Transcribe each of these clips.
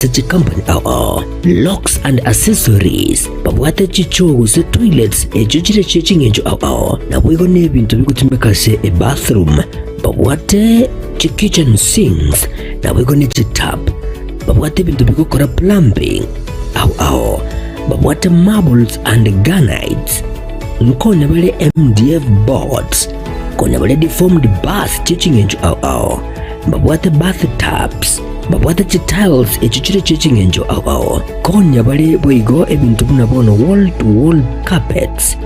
Ase chikampani ao ao, locks and accessories, babwate chichoo gose toilets echio chire chie ching'encho ao ao, naboigo n'ebinto bigotumeka ase ebathroom, babwate chikitchen sinks, naboigo ne chitap, babwate ebinto bigokora plumbing ao ao, babwate marbles and granites, nkonya bare MDF boards, konya bare deformed bath chie ching'encho ao ao, Mbabwate bathtubs, mbabwate chitiles echio chire chie ching'encho ao ao. Konya bare boigo ebinto buna bono wall to wall carpets,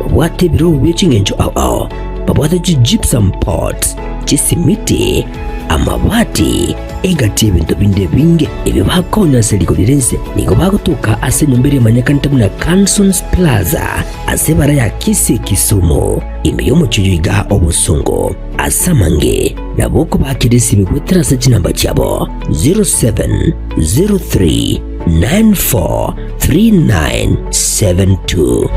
babwate ebirogo bie ching'encho ao ao, babwate chigypsum boards, chisimiti, amabati, egati y'ebinto binde ebinge. Ebio bakonya ase rigori ri'ense nigo bagotoka ase enyomba eria emanyekanete buna Cansons Plaza ase ebara ya Kisii Kisumu, ime y'omochie oyo iga obosongo. Ase amange nabo okobakera esibi goetera ase chinamba chiabo 0703943972.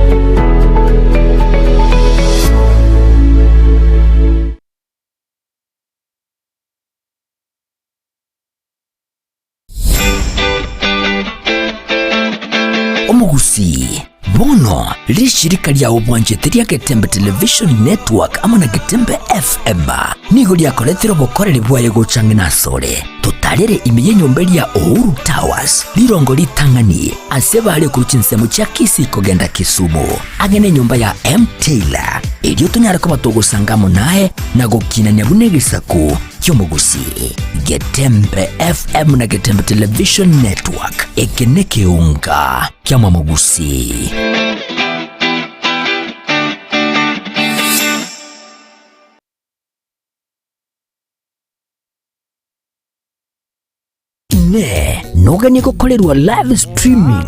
Omogusii, bono rishirika ria obwanchete ria Getembe Television Network amo na Getembe FM nigo riakoretire obokoreri bwaye gocha ang'e nasore. Totarere ime y'enyomba eria Uhuru Towers, rirongo ritang'ani ase bare korwa chinsemo chia Kisii kogenda Kisumu, ang'e nenyomba ya M Taylor, erio tonyare koba togosanga amo naye na gokinania buna egesaku ki'omogusii. Getembe FM na Getembe Television Network, eke nekeunga ki'amamogusii. Inee! Noganie gokorerwa live streaming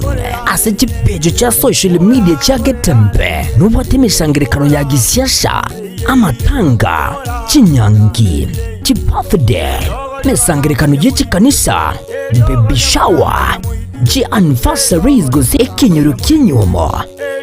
ase chipeji chia social media chia Getembe? Nobwate emesangerekano ya gisiasa, amatanga, chinyangi, chibirthday, emesangerekano ye chikanisa, baby shower, chianniversaries gose ekenyoro ki'enyuomo,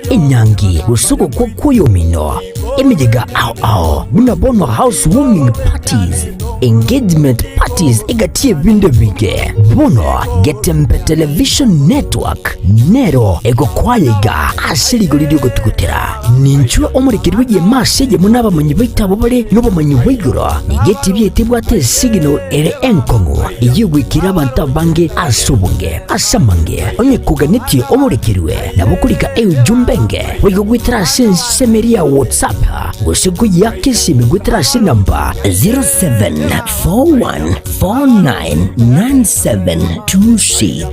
enyangi gose ogokwa kw'oyomino, emeyega ao ao buna bono house warming parties, engagement parties egati y'ebinto ebinge. Bono Getembe Television Network nero egokwaya iga ase rigori ri'ogotugutera. Ninchwe omorekeri bw'egeema ase eyemo n'abamanyi baito abwo bare nobomanyi bwa igoro. Nigo etibi yaito ebwate esigino ere enkong'u eyio egoikera abanto abange ase obonge. Ase amange, onye koganetie omorekerwe, nabo okorika eujumbe enge boigo goetera ase ensemo eria ya WhatsApp gose koyiaka esimi goetera ase enamba 0741499726.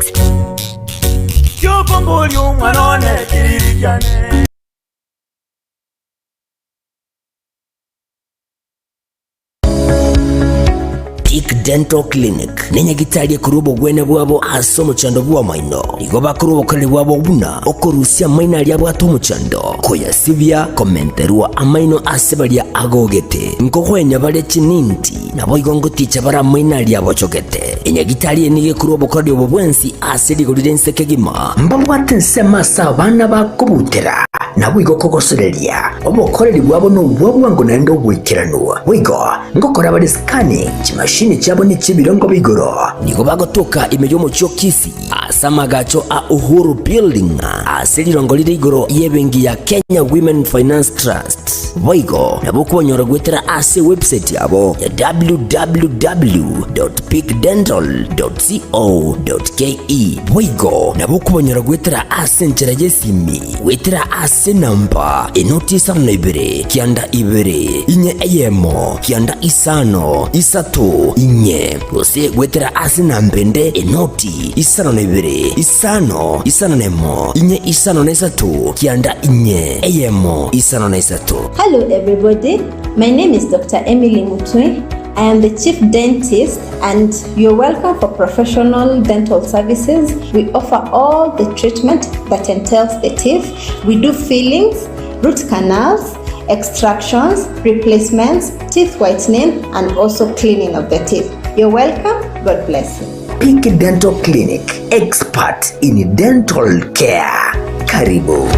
Kiokomboria omwana one kiriri kiane. Peak Dental Clinic nenyagitari ekorwa obogwene bwabo ase omochando bw'amaino. Nigo bakorwa obokoreri bwabo buna okorusia amaino aria abwate omochando, koyasibia, komenterwa amaino ase baria agogete, nkogwenia bare chininti, naboigo ngoticha bare amaino aria abochogete. Enyagitari eye nigo ekorwa obokoreri obo bwensi ase rigori ri'ense kegima. Mbabwate ensemo ase abana bakobutera, naboigo kogosoreria. Obokoreri bwabo nobwa bwango naende oboikeranu. Boigo ngokora bare scanning, chimashini chiabo nechi'ebirengo bia igoro. Nigo bagotoka ime y'omochie o Kisii ase amagacho a Uhuru Building ase rirongo rire igoro y'ebenki ya Kenya Women Finance Trust. Boigo nabo okobanyora goetera ase ewebsite yabo ya www.peakdental.co.ke. Boigo nabo okobanyora goetera ase enchera y'esimi Goetera ase enamba enoti isano na ibere, kianda ibere, inye eyemo, kianda isano, isato, inye, gose goetera ase enamba ende enoti isano na ibere, isano, isano na emo, inye isano na isato, kianda inye, eyemo, isano na isato. Hello everybody, my name is Doctor Emily Mutwe, I am the chief dentist and you're welcome for professional dental services. We offer all the treatment that entails the teeth. We do fillings, root canals, extractions, replacements, teeth whitening and also cleaning of the teeth. You're welcome. God bless you. Peak Dental Clinic, expert in dental care. Karibu.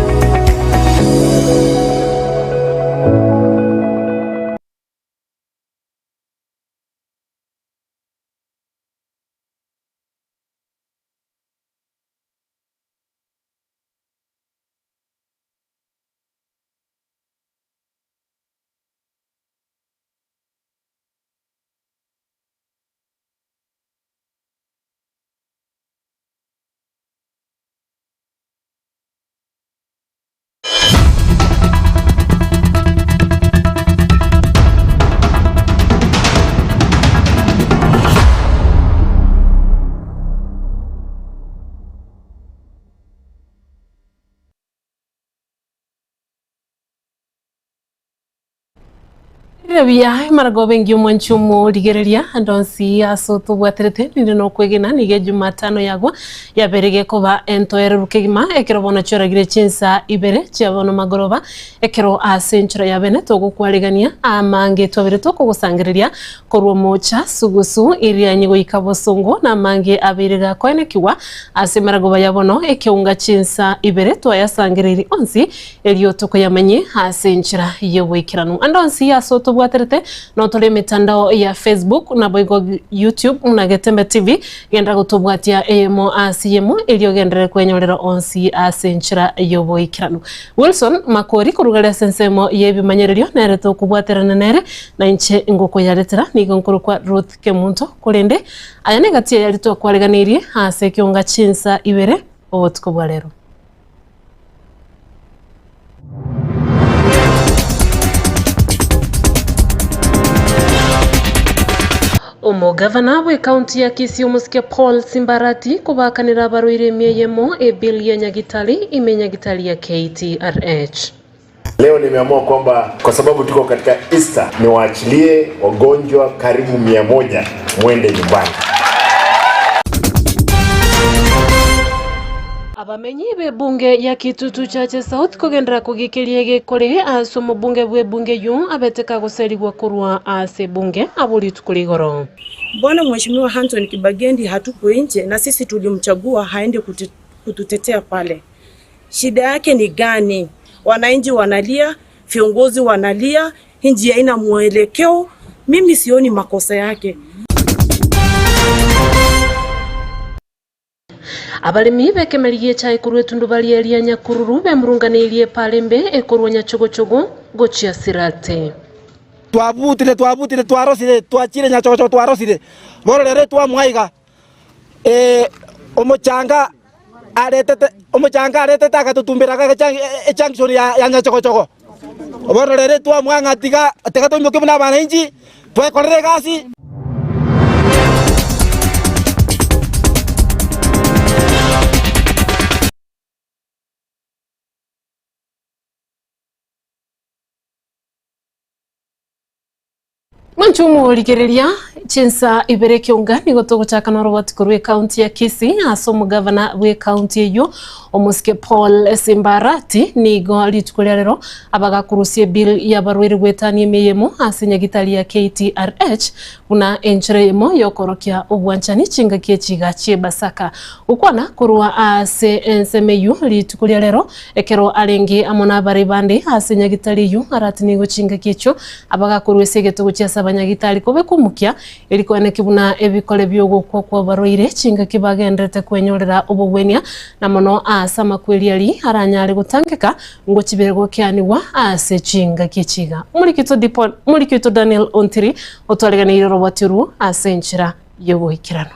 Rire buya emaragoba engiya omwanchi omorigereria ande onsi ase otobwaterete ninde nokwegena nigo ejumatano yagwa yabere gekoba entoereru kegima ekero bono chioragire chinsa ibere chia bono magoroba ekero ase enchera ya bene togokwaregania amange twabere tokogosangereria korwa mocha sugusu irianyi goika bosongo na amange abeire gakoenekigwa ase emaragoba ya bono ekeunga chinsa ibere twayasangereiri onsi Erio tokoyamanye ase enchera y'oboikeranu. Ande onsi ase otobwaterete notore emetandao ya Facebook naboigo YouTube buna Getembe TV, genda gotobwatia eyemo ase eyemo erio ogenderere kwenyorera onsi ase enchera y'oboikeranu. Wilson Makori korwa gare ase ensemo y'ebimanyererio nere tokobwaterana nere na inche ngokoyaretera nigo nkorokwa Ruth Kemunto korende aya negati eyari twakwareganeirie ase ekeonga chinsa ibere obotuko bwa rero. Omogavana bw'ekaunti ya Kisii omosike Paul Simbarati kobakanera abarwaire emia eyemo ebill ya Nyagitari ime Nyagitari ya KTRH. Leo nimeamua kwamba kwa sababu tuko katika Easter niwaachilie wagonjwa karibu 100 mwende nyumbani. Abamenyi b'ebunge ya Kitutu Chache South kogenderera kogikeria egekore ase omobunge bw'ebunge eyio abete kagoserigwa korwa ase ebunge abwo rituko rigoro. Mbona Mheshimiwa Anthony Kibagendi hatupo nje na sisi tulimchagua aende kututetea pale. Shida yake ni gani? Wananchi wanalia, viongozi wanalia, nchi haina mwelekeo. Mimi sioni makosa yake. Abaremi b'ekemeri gi'echae korwa etundubari eria Nyakururu bemurunganeirie epaara embe ekorwa Nyachogochogo gochia Sirate. Twabutire, twabutire, twarosire, twachire Nyachogochogo twarosire. Bono rero twamoa iga, omochanga aretete omochanga aretete agatotumbera iga ejunction ya Nyachogochogo. Bono rero twamoa ng'a tiga tiga toimoke buna abananchi, twekorere egasi. Mwanche omorigereria chinsa ibere ekeunga nigo togochaka noroboti korwa ekaunti ya Kisii ase omogavana bw'ekaunti eyio omosike Paul Simbarati nigo rituko ria rero abagakurusia ebill y'abarwaire goetania emia eyemo ase nyagitari ya KTRH buna enchera eyemo yokorokia obwanchani chingaki echiga chi'ebasaka gokwana korwa ase ensemo eyio rituko ria rero ekero arenge amo nabarai bande ase nyagitari eyio arati nigo chingaki echio Abagakorwa ase egetogo chi'ase abanyagitari kobekwa omokia, eri koeneki buna ebikore bi'ogokwa kw'abarwaire chingaki bagendererete kwenyorera obogwenia, na mono aase amakweri aria aranyare gotangeka ngochibere gokeanigwa ase chingaki echi iga. Omoriki oito Daniel Ontiri otwareganeirie oroboti orwo ase enchera y'oboikeranu.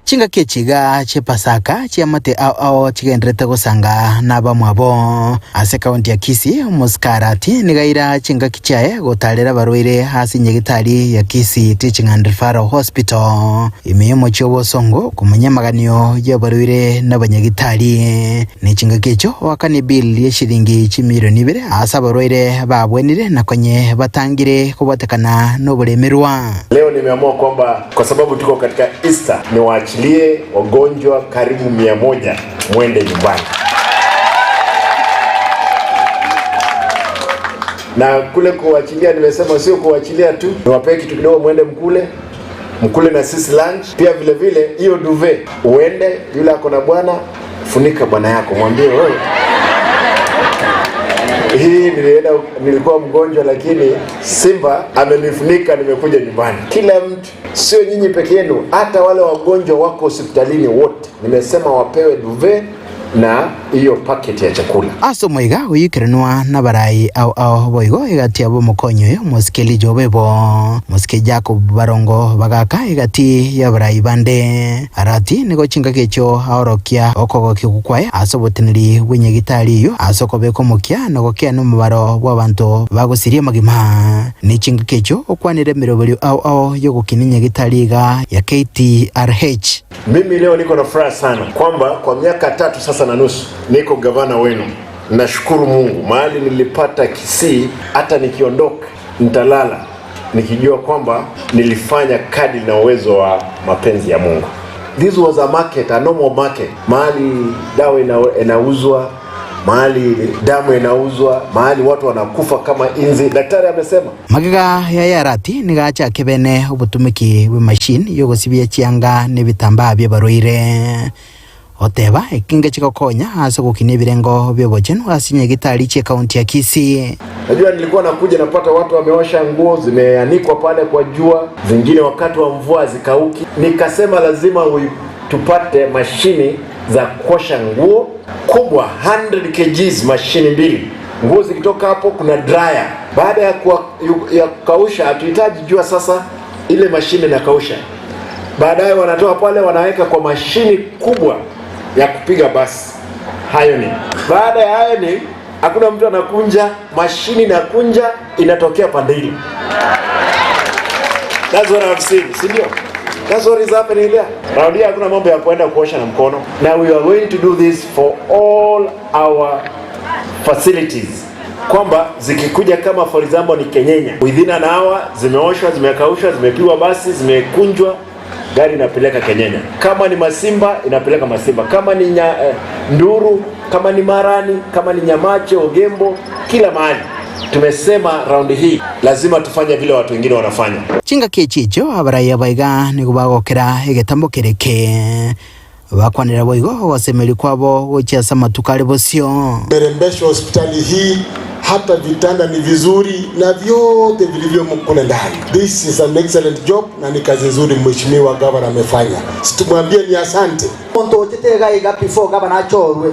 Chingaki echi iga chi'Epasaka chi'amate ao ao chigendererete gosanga nabamwabo. Ase ekaunti ya Kisii, Omosikari nigo aira chingaki chiaye gotarera abarwaire ase enyagitari ya Kisii Teaching and Referral Hospital ime y'omochie o Bosongo komanya amaganio y'abarwaire n'abanyagitari. Ne chingaki echio oakane ebill ye shilingi chimilioni ibere ase abarwaire babwenire na konye batangire kobwatekana noboremerwa. Leo nimeamua kwamba kwa sababu tuko katika Easter niwaachilie wagonjwa karibu 100 mwende nyumbani. Na kule kuwachilia, nimesema sio kuwachilia tu, niwapee kitu kidogo mwende mkule mkule na sisi lunch. Pia vile vile hiyo duvet uende, yule ako na bwana, funika bwana yako, mwambie wewe hii nilienda, nilikuwa mgonjwa lakini Simba amenifunika, nimekuja nyumbani. Kila mtu, sio nyinyi peke yenu, hata wale wagonjwa wako hospitalini wote, nimesema wapewe duvet na hiyo packet ya chakula. Ase omoiga oyoikeranwa nabarai ao ao boigo egati yabo omokonyi oyo omosike Elijah Obebo, omosike Jacob Barongo bagaka egati y'abarai bande. Arati nigo chingaki echio aorokia okogokigwa kwaye ase oboteneneri bw'enyagitari eyio ase okobeka omokia na gokeana omobaro bw'abanto bagosiria amagima. Ne chingaki echio okwanire emeroberio ao ao y'ogokina enyagitari iga ya KTRH. Mimi leo niko na furaha sana kwamba kwa miaka tatu sasa na nusu niko gavana wenu. Nashukuru Mungu mahali nilipata Kisii, hata nikiondoka Nitalala nikijua kwamba nilifanya kadri na uwezo wa mapenzi ya Mungu. This was a market, a normal market, mahali dawa inauzwa, mahali damu inauzwa, mahali watu wanakufa kama inzi. Daktari amesema. Magega ya Yarati nigo achake bene obotumeki bw'emachine y'ogosibia chianga na ebitambaa bi'abarwaire. Goteba, Eki ngeche gokonya ase ogokinia ebirengo bi'obochenu ase chinyagitari chi'ekaunti ya Kisii. Najua nilikuwa nakuja napata watu wameosha nguo zimeanikwa pale kwa jua, zingine wakati wa mvua hazikauki. Nikasema lazima tupate mashini za kuosha nguo kubwa 100 kgs, mashini mbili. Nguo zikitoka hapo kuna dryer. Baada ya ya kukausha, hatuhitaji jua sasa, ile mashine inakausha. Baadaye wanatoa pale wanaweka kwa mashini kubwa ya kupiga basi ironing. Baada ya ironing, hakuna mtu anakunja, mashini inakunja, inatokea pande ile. That's what I've seen, si ndio? That's what is happening there. Raundi hakuna mambo ya kuenda kuosha na mkono. Now we are going to do this for all our facilities. Kwamba zikikuja kama for example ni Kenyenya, within an hour zimeoshwa, zimekaushwa, zimepigwa basi, zimekunjwa, gari inapeleka Kenyenya. Kama ni Masimba inapeleka Masimba, kama ni Nduru, kama ni Marani, kama ni Nyamache, Ogembo, kila mahali. Tumesema raundi hii lazima tufanye vile watu wengine wanafanya. Chingaki echi echio abarai abaiga nigo bagokera egetambo keria eke, bakwanera boigo ogosemeria kwabo gochia ase amatuko are bosio. Merembeshwa hospitali hii hata vitanda ni vizuri na vyote vilivyomo kule ndani. This is an excellent job na ni kazi nzuri mheshimiwa gavana amefanya. Situmwambie ni asante. Omonto ochete iga iga before gavana achorwe,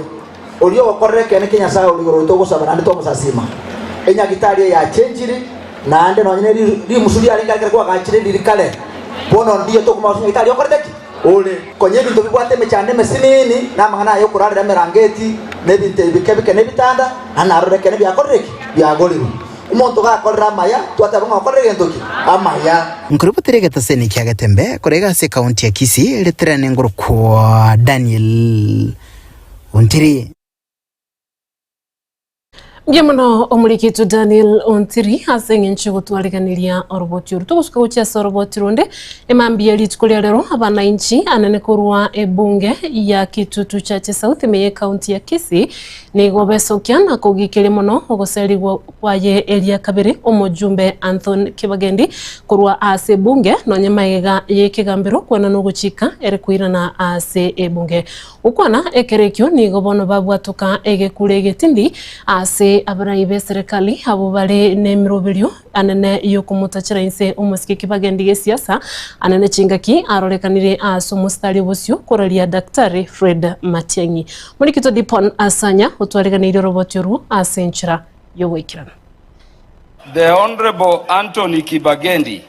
oria ogokorera ekeene kia Nyasae ore igoro oito ogosaba naende twamosasima. Enyagitari eye yachenchire, naende nonye ne rimusu riarenge ekero kwagachire riri kare, bono ndiyo tokomanya gose nyagitari okorete ki? Ore. Konya ebinto bibwate emechando emesinini, na amang'ana aya okorarera emerangeti, na ebinto ebi bike bike na ebitanda, na narore ekeene biakorire ki? Biagorirwe. Omonto gakorire amaya, twateba ng'a okorire gento ki? Amaya. Nkoribotera egetaseni kia Getembe korega ase ekaunti ya Kisii riterane ngorokwa Daniel Ontiri. Mbuya mono omorikito Daniel Ontiri ase eng'encho y'ogotwariganiria oroboti oru. Togosuka gochia ase oroboti runde emambia rituko ria rero abanainchi anene korwa ebunge ya Kitutu Chache South ime ye county ya Kisii nigo besokia na kogikeria mono ogoserigwa kwaye eria kabere omojumbe Anthony Kibagendi korwa ase ebunge nonye magega y'ekegambero kwana nogochika ere koirana ase ebunge. Gokwana ekero ekio nigo bono babwatoka egekure egetindi ase abarai b'eserekari abwo bare nemeroberio anene y'okomotachera inse omosike Kibagendi gesiasa anene chingaki arorekanire ase omositari obosio koraria Daktari Fred Matiang'i. Morikito Dipon Asanya otwareganeirie oroboti orwo ase enchera y'ogoikerana. The Honourable Anthony Kibagendi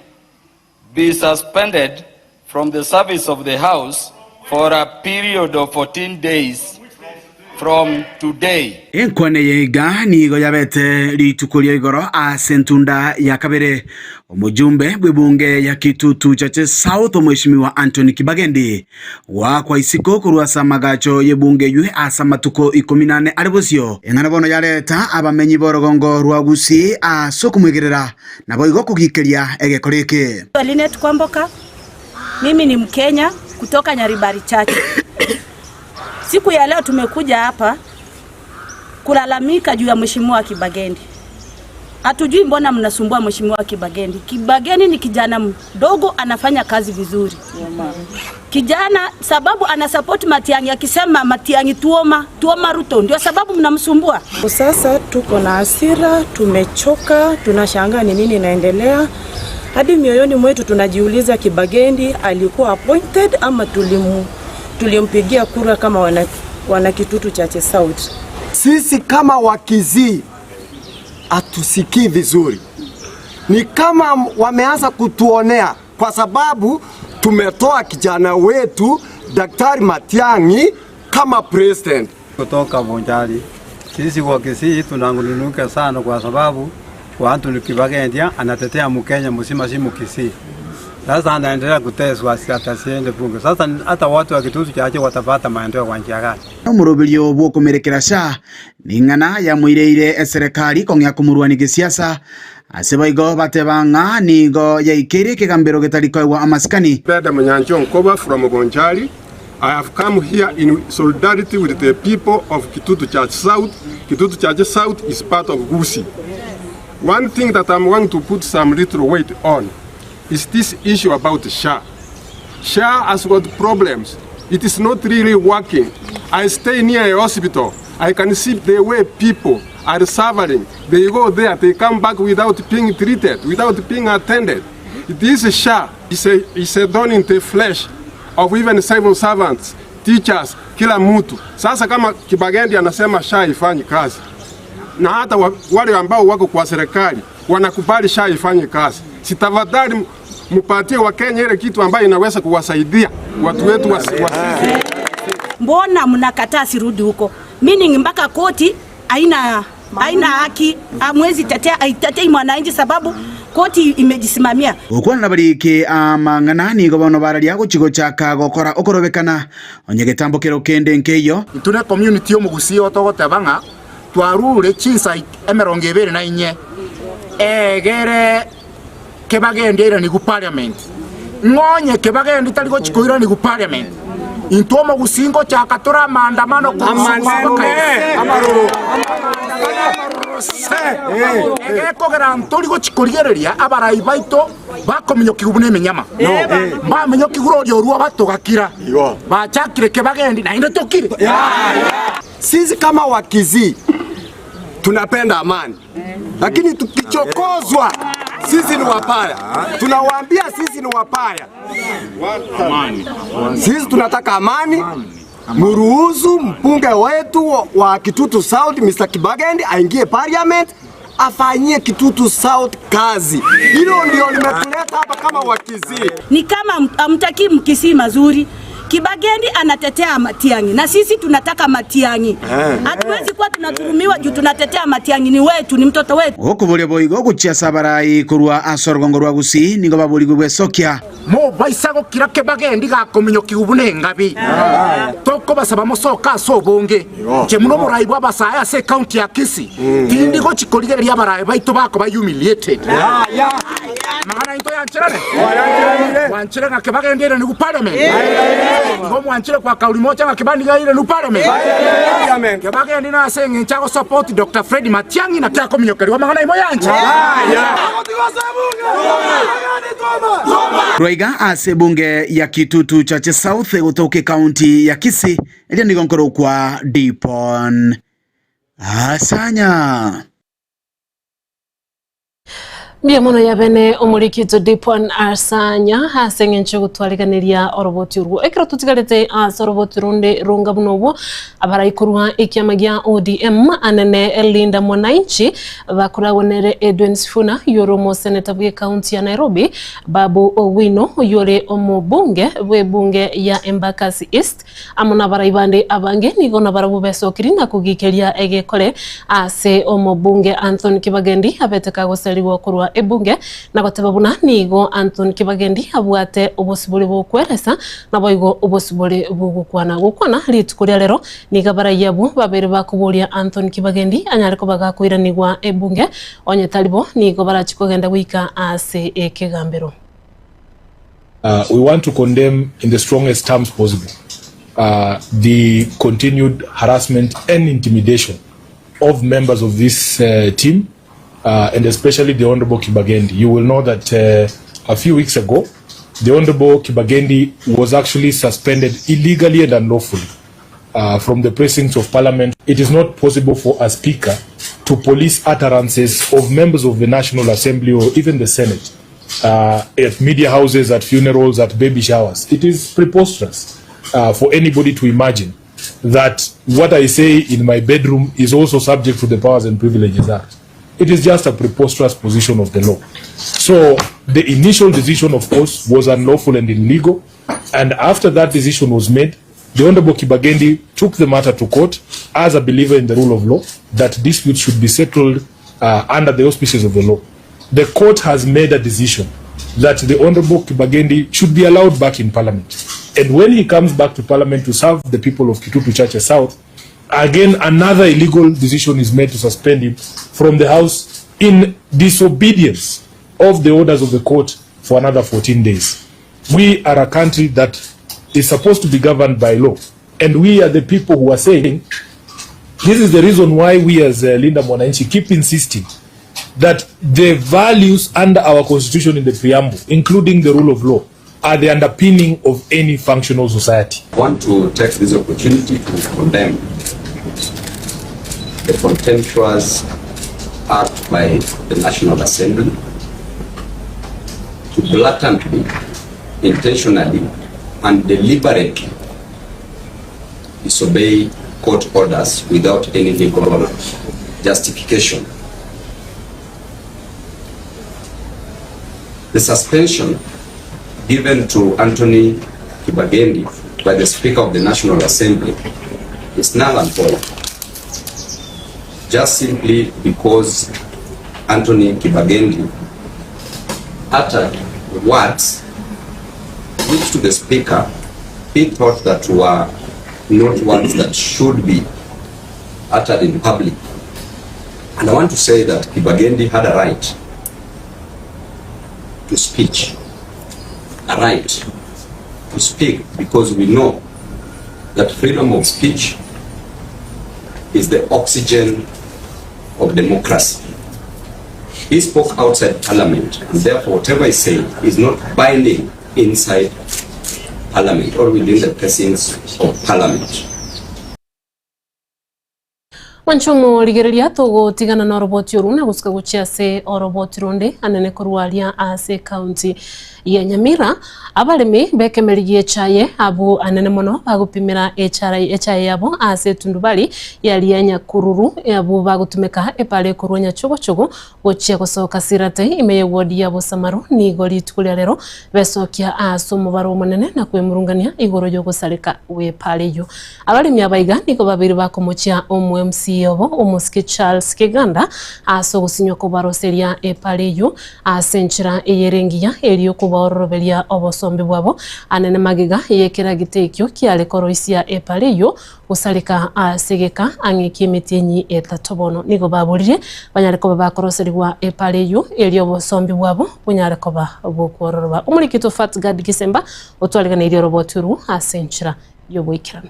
be suspended from the service of the House for a period of 14 days from today. Enkwana eye iga nigo yabete rituko ria igoro ase entunda ya kabere. Omojumbe bw'ebunge ya Kitutu Chache South Omweshimiwa Anthony Kibagendi goakwa isiko korwa ase amagacho y'ebunge eywe ase amatuko ikomi nane are bosio. Eng'ana bono yareta abamenyi b'orogongo rwa Gusii ase okomwegerera Naboigo kogikeria egekora eke. Linet Kwamboka, mimi ni Mkenya kutoka Nyaribari Chache. Siku ya leo tumekuja hapa kulalamika juu ya Mheshimiwa Kibagendi. Hatujui mbona mnasumbua Mheshimiwa Kibagendi. Kibagendi ni kijana mdogo anafanya kazi vizuri. Kijana sababu ana support Matiang'i akisema Matiang'i tuoma, tuoma Ruto ndio sababu mnamsumbua. Sasa tuko na hasira, tumechoka, tunashangaa ni nini inaendelea. Hadi mioyoni mwetu tunajiuliza Kibagendi alikuwa appointed ama tulimpigia kura kama wana Kitutu Chache South. Sisi kama Wakisii hatusikii vizuri, ni kama wameanza kutuonea kwa sababu tumetoa kijana wetu Daktari Matiang'i kama president. Kutoka Bonchari, sisi Wakisii tunangununuka sana kwa sababu Anthony Kibagendi anatetea Mkenya mzima, si Mkisii. Sasa anaendelea kuteswa asiende bunge. Sasa hata watu wa Kitutu Chache watapata maendeleo kwa njia gani? Omoroberio bw'okomerekera SHA ning'ana yamoireire eserekari kong'ea komorwania gesiasa. Ase boigo bateba ng'a nigo yaikeire ekegambero getari koegwa amasikani. Beda Munyancho Nkoba from Bonchari, I have come here in solidarity with the people of Kitutu Church South, Kitutu Church South is part of Gusii. One thing that I'm going to put some little weight on is this issue about SHA. SHA has got problems, it is not really working. I stay near a hospital, I can see the way people are suffering, they go there, they come back without being treated, without being attended. This SHA is a, is a thorn in the flesh of even civil servants, teachers, kila mtu. Sasa kama Kibagendi anasema SHA haifanyi kazi na hata wale ambao wako kwa serikali wanakubali SHA ifanye kazi, si tafadhali mupatie Wakenya ile kitu ambayo inaweza kuwasaidia watu wetu wasi, wasi. Mbona mnakataa sirudi huko? Meaning mpaka koti haina haina haki, hamwezi tetea, haitetei mwananchi sababu koti imejisimamia. Gokwana nabariki amang'ana nigo bono bararia gochia gochaka gokora okorobekana, onye getambo kero kende nkeiyo. Intwe ne community y'omogusii oo togoteba ng'a twarure chinsa emerongo ebere na inye egere kebagendi airanigwe parliament. Ng'a onye kebagendi tari gochia koiranigwa parliament, intwe omogusii ngochaka tore amaandamano korwa Egekogera ntori gochia korigereria abarai baito bakominyokigwa buna emenyama. Mbaminyokigwe roria orwo batogakira, bachakire kebagendi naende tokire. Sisi kama Wakisii tunapenda amani, lakini tukichokozwa sisi ni wapaya. Tunawaambia sisi ni wapaya, sisi tunataka amani. Muruhusu mbunge wetu wa Kitutu South Mr. Kibagendi aingie parliament afanyie Kitutu South kazi. Hilo ndio limetuleta hapa kama Wakisii. Ni kama hamtakii Mkisii mazuri. Kibagendi anatetea Matiang'i na sisi tunataka Matiang'i. Hatuwezi kuwa tunaturumiwa juu tunatetea Matiang'i, ni wetu, ni mtoto wetu. Okoboria boigo gochia ase abarai korwa ase orogongo rwa Gusii nigo baborigwe gwesokia. Mobaisa gokira Kibagendi gakominyokigwa buna engabi. Tokobasaba mosoke ase obonge. Inche buna omorai bw'abasae ase ecounty ya Kisii, tindi gochia korigereria abarai baito bakoba humiliated. Amang'ana aito yancherane? Mwanchire ng'a Kibagendi aire nigo parliament? Igo mwanchire kwa kauli moja ng'a Kibandi aire nigo parliament? Kibagendi nase eng'encho agosupport Doctor Fred Matiang'i naki akominyokerigwa amang'ana aimo yanche? Korwa iga ase ebunge ya Kitutu Chache South egotoka ekaunti ya Kisii, erio nigo nkorokwa Dipon Asanya. Mbuya mono yabene omorikito Dipon Asanya ase eng'encho yogotwariganeria oroboti orwo. Ekero totigarete ase oroboti ronde ronga buna obwo, abarai korwa ekiama gia ODM anene Linda Mwananchi bakoragwa nere Edwin Sifuna oyore omoseneta bw'ecounty ya Nairobi, Babu Owino oyore omobunge bw'ebunge ya Embakasi East, Amo nabarai bande abange nigo nabarabwo besokiri na kogikeria egekore ase omobunge Anthony Kibagendi abete kagoserigwa korwa ebunge na goteba buna nigo Anthony Kibagendi abwate obosibore bw'okweresa naboigo obosibore bw'ogokwana. Gokwana rituko ria rero nigo abarai abwo babere bakoboria Anthony Kibagendi anyare koba gakoiranigwa ebunge onye tari bo nigo barachie kogenda goika ase ekegambero. We want to condemn in the strongest terms possible the continued harassment and intimidation of members of this team and especially the Honorable Kibagendi. You will know that a few weeks ago, the Honorable Kibagendi was actually suspended illegally and unlawfully from the precincts of Parliament. It is not possible for a speaker to police utterances of members of the National Assembly or even the Senate at media houses, at funerals, at baby showers. It is preposterous for anybody to imagine that what I say in my bedroom is also subject to the Powers and Privileges Act. It is just a preposterous position of the law. So the initial decision, of course, was unlawful and illegal. And after that decision was made, the Honorable Kibagendi took the matter to court as a believer in the rule of law, that disputes should be settled under the auspices of the law. The court has made a decision that the Honorable Kibagendi should be allowed back in Parliament. And when he comes back to Parliament to serve the people of Kitutu Chache South, again another illegal decision is made to suspend him from the House. in disobedience of the orders of the court for another 14 days. We are a country that is supposed to be governed by law and we are the people who are saying this is the reason why we as uh, Linda Mwananchi keep insisting that the values under our constitution in the preamble, including the rule of law, are the underpinning of any functional society. I want to take this opportunity to condemn the contemptuous act by the National Assembly to blatantly, intentionally, and deliberately disobey court orders without any legal justification. The suspension given to Anthony Kibagendi by the Speaker of the National Assembly is null and void, just simply because Anthony Kibagendi uttered words which to the Speaker he thought that were not words that should be uttered in public. And I want to say that Kibagendi had a right to speech, a right to speak, because we know that freedom of speech is the oxygen of democracy. He spoke outside parliament, and therefore whatever he said is not binding inside parliament or within the precincts of parliament. Mwanche omorigereria togotigana noroboti oru na gosuka gochia ase oroboti ronde anene korwa aria ase ekaunti ya Nyamira. Abaremi b'ekemeri gi'echaye abwo anene mono bagopimera echara echaye yabo ase etundubari yaria Nyakururu abwo bagotumeka epara ekorwa Nyachogochogo gochia gosoka Sirate ime y'ewodi ya Bosamaru nigo rituko ria rero besokia ase omobaro omonene na kwemurungania igoro y'ogosareka gw'epara eyio. Abaremi aba iga nigo babeire bakomochia omo-MCA obo omosike Charles Kiganda ase ogosinywa kobaroseria epara eyio ase enchera eyere engiya erio kobaororoberia obosombi bwabo anene magega y'ekeragita ekio kiare koroisia epara eyio Gosareka ase egeka ang'e ki'emetienyi etato bono nigo baborire banyare koba bakoroserigwa epara eyio, erio obosombi bwabo bonyare koba bokwororoba. Omorikito Fatgard Gisemba otwariganeirie oroboti orwo ase enchera y'oboikeranu.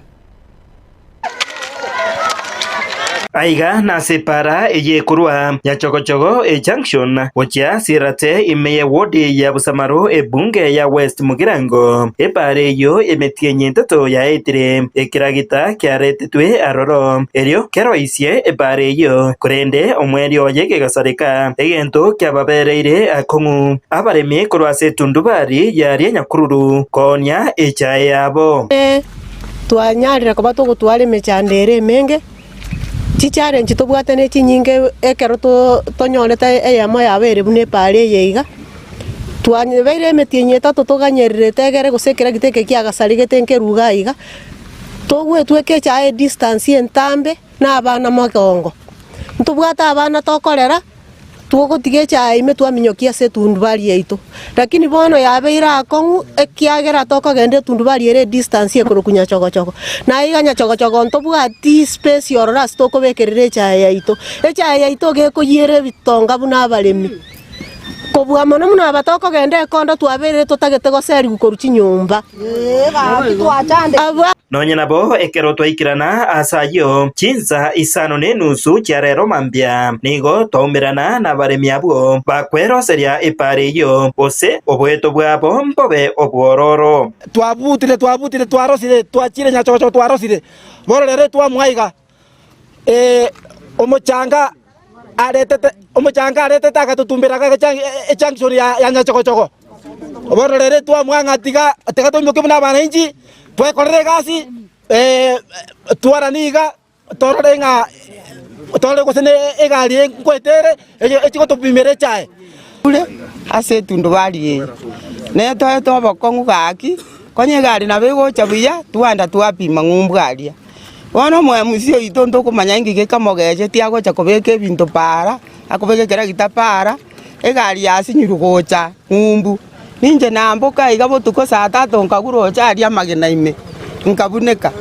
Aiga nase epara eye ekorwa Nyachogochogo ejunction gochia Sirate ime ye ward ya Busamaru ebunge ya West Mugirango. Epara eyio emetienyi etato yaetire ekeragita kiaretetwe aroro erio keroisie epara eyio, korende omweri oye kegasareka, egento kiababereire akong'u abaremi korwa ase etundubari yaria Nyakururu koonia echae yabo. Twanyarire koba togotwara emechando ere emenge, chichallenge tobwate ne chinyinge ekero tonyorete eyemo yabo ere buna epara eye iga, twanyebeire emetienyi etato toganyererete egere gose ekeragita eke kiagasarigete nkeruga iga, togwetweka echae edistance entambe na abana mogongo. Ntobwate abana tokorera. Togotiga echaye ime twaminyokia ase etundubari yaito. Lakini bono yabeire akong'u ekiagera tokogenda etundubari ere edistance ekorokwa nyachogochogo. Na iga nyachogochogo ntobwati space ororo ase tokobekerera echaye yaito. Echaye yaito iga ekoyiera ebitonga buna abaremi. Kobua mono buna aba tokogenda ekondo twabeire totagete goserigwa korwa chinyomba. Abwo. Nonya nabo ekero twaikerana aase ayio chinsa isano na enusu chia rero mambia, nigo twaumerana nabaremi abwo bakweroseria epaara eyio, gose oboeto bwabo mbobe obwororo. Twabutire, twabutire, twarosire, twachire nyachogochogo twarosire. Bono rero twamwa iga, omochanga aretete, omochanga aretete agatotumbera iga ejunction ya nyachogochogo. Bono rero twamwa ng'a tiga, tiga toimoke buna abananchi, twekorere egasi, twaranie iga, torore ng'a torore gose ne egari eye nkoeta ere, echi gotopimera echae. Ure ase etundubari eye, netoete obokong'u gaki, konya egari nabo egocha buya, twagenda twapima ng'umbu aria. Bono omoemusi oito ntokomanya inki gekamogechetie agocha kobeka ebinto paara, akobeka ekeragita paara, egari yasinyirwe gocha ng'umbu. Ninche namboka iga botuko saa tatu nkagura ocha aria amagena ime, nkabuneka.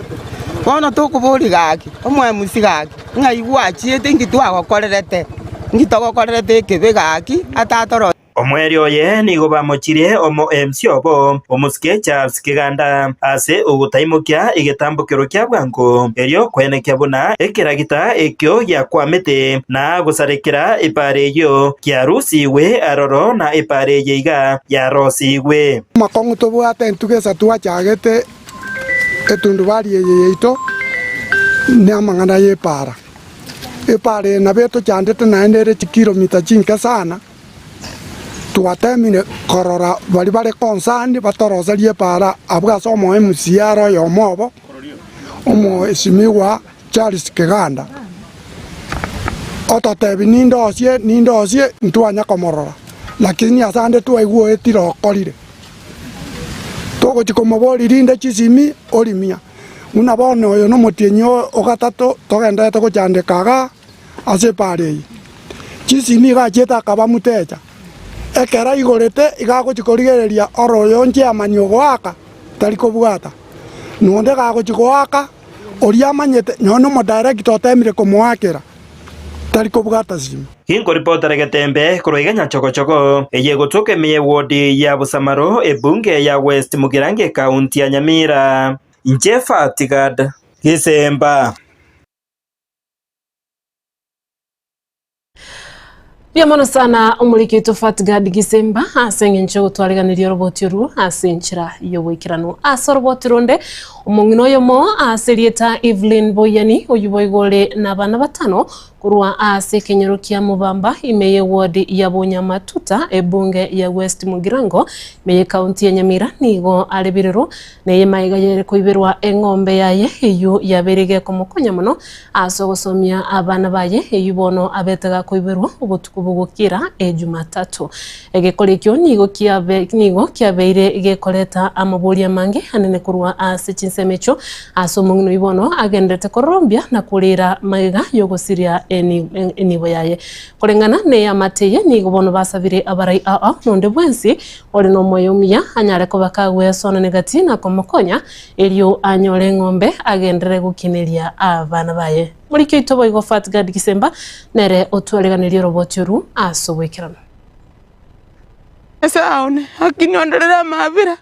Bono tokoboria gaki, omoemusi gaki, ng'ai gwachiete inki twagokorerete? Nki togokorerete ekebe gaki atatoro. Omoerio oye nigo bamochirie omo MC obo, omosike Charles Kiganda, ase ogotaimokia egetambokero kia bwango, erio koenekia buna ekeragita ekio giakwamete na gosarekera epaara eyio kiarusigwe aroro na epaara eye iga yarosigwe. Amakong'u tobwate intwe gesa twachagete etundubari eye yaito namang'ana y'epaara. Epaara eye nabo etochandete naende ere chikilomita chinke sana. Twatemire korora baria bare concerned batoroserie epaara abwo ase omo MCA are oyomo obo, Omwesimigwa Charles Kiganda, ototebia nindosie nindosie ntwanya komorora, lakini ase ande twaigwa oetire okorire. Togochia komoboria rinde chisimi orimia, buna bono oyo nomotienyi o gatato togendererete gochandeka igaa. Ase epaara eye, chisimi iga achiete akaba mutecha. Ekero aigorete iga agochia korigereria ore oyo nchiamani ogoaka tari kobwata, na onde gagochia goaka oria amanyete nonya na omodirector otemire komoakera tari kobwata simi. Ginkoripotera egetembe korwa iga Nyachogochogo, eye egotoka ime y'ewodi ya Busamaro, ebunge ya West Mugirango ekaunti ya Nyamira. Inche Fatigad Gisemba. Mbuya mono sana omoriki oito Fatgad Gisemba ase eng'encho yogotwariganiria oroboti orwo ase enchera y'oboikeranu. Ase oroboti ronde, omong'ina oyomo ase erieta Evelyn Boyani oyio boigo ore nabana batano korwa ase ekenyoro kia Mubamba ime y'eward ya Bonyamatuta ebunge ya West Mugirango ime y'ekaunti ya Nyamira nigo are birero neye magega yere koiberwa eng'ombe yaye eyio yabeire gekomokonya mono Ase ogosomia abana baye, eyio bono abete gakoiberwa obotuko bogokira Ejumatatu. Egekora ekio nigo kiabe nigo kiabeire gekoreta amaborio amange anene korwa ase chinsemo echio ase omong'ina oyio bono agenderete kororombia na korera magega y'ogosiria eni enibo yaye. Koreng'ana neamate eye nigo bono basabire abarai ao nonde bwensi ore nomoyo omuya anyare koba kagwesonania gati na komokonya Erio anyore eng'ombe agenderere gokineria abana baye. Moriki oito boigo Fatgad Gisemba nere otwareganerie oroboti oru ase oboikeranu. Nyasae one, akinyondorere amabera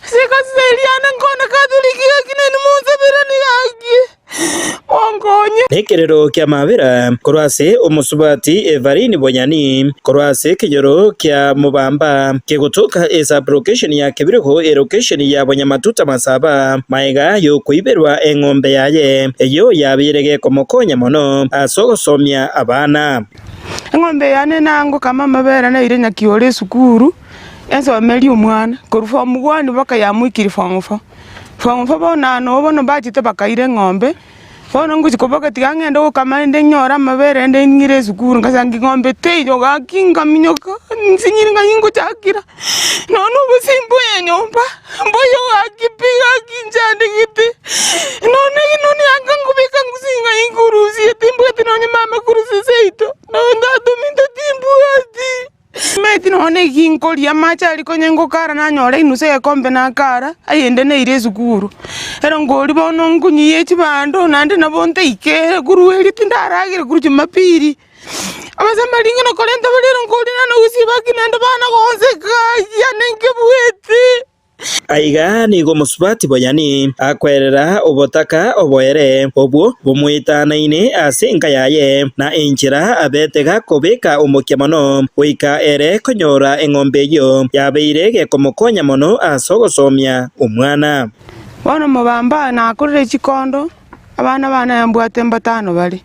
ase egasi eria yane nkone Katoliki gaki nainwe monsaberanie gaki, monkonye. Nekerero ki'amabera korwa ase omosubati Evarine Bonyani, korwa ase ekenyoro kia Mobamba, kegotoka esub-location ya Kebirigo elocation ya Bonyamatuta Masaba, magega y'okoiberwa eng'ombe yaye, eyio yabeire gekomokonya mono ase ogosomia abana. Eng'ombe yane nangokama amabere naire nyakiore esukuru, ensomerie omwana, korwa form one mpaka yamoikire form four. Form four bono noo bono mbachete bakaira eng'ombe, bono ngochia koboka tiga ng'ende gokama rende nyore amabere rende ng'ire esukuru, ngasanga eng'ombe teiyo gaki nkaminyoka, nsinyire ng'ai ngochakera, nonya na obosie mboyo nyomba, mboyo gaki pi gaki nchandegete, nonya nonya anga nkobeka ngusii ng'ai nkorusia timbwati nonya mama korusia seito, nonya tata ominto timbwati. Timanyeti nonya na eki nkoria, amache aria konya ngokara nanyora enusu egekombe nakara, ayende naire esukuru. Ero nkoria bono nkonyiya chibando naende nabo ntaikere korwa erio tindaragera korwa jumapili. Abasamaria ng'a nakorenta bare ero nkoria naende gosiba ki naende bana gonseka yane nkebueti. Aiga nigo omosubati Boyani akwerera obotaka oboere obwo bomoetanaine ase enka yaye, na enchera abete gakobeka omokia mono goika ere konyora eng'ombe eyio yabeire gekomokonya mono ase ogosomia omwana. Bono mobamba nakorire chikondo, abana bane mbwate mbatano bare.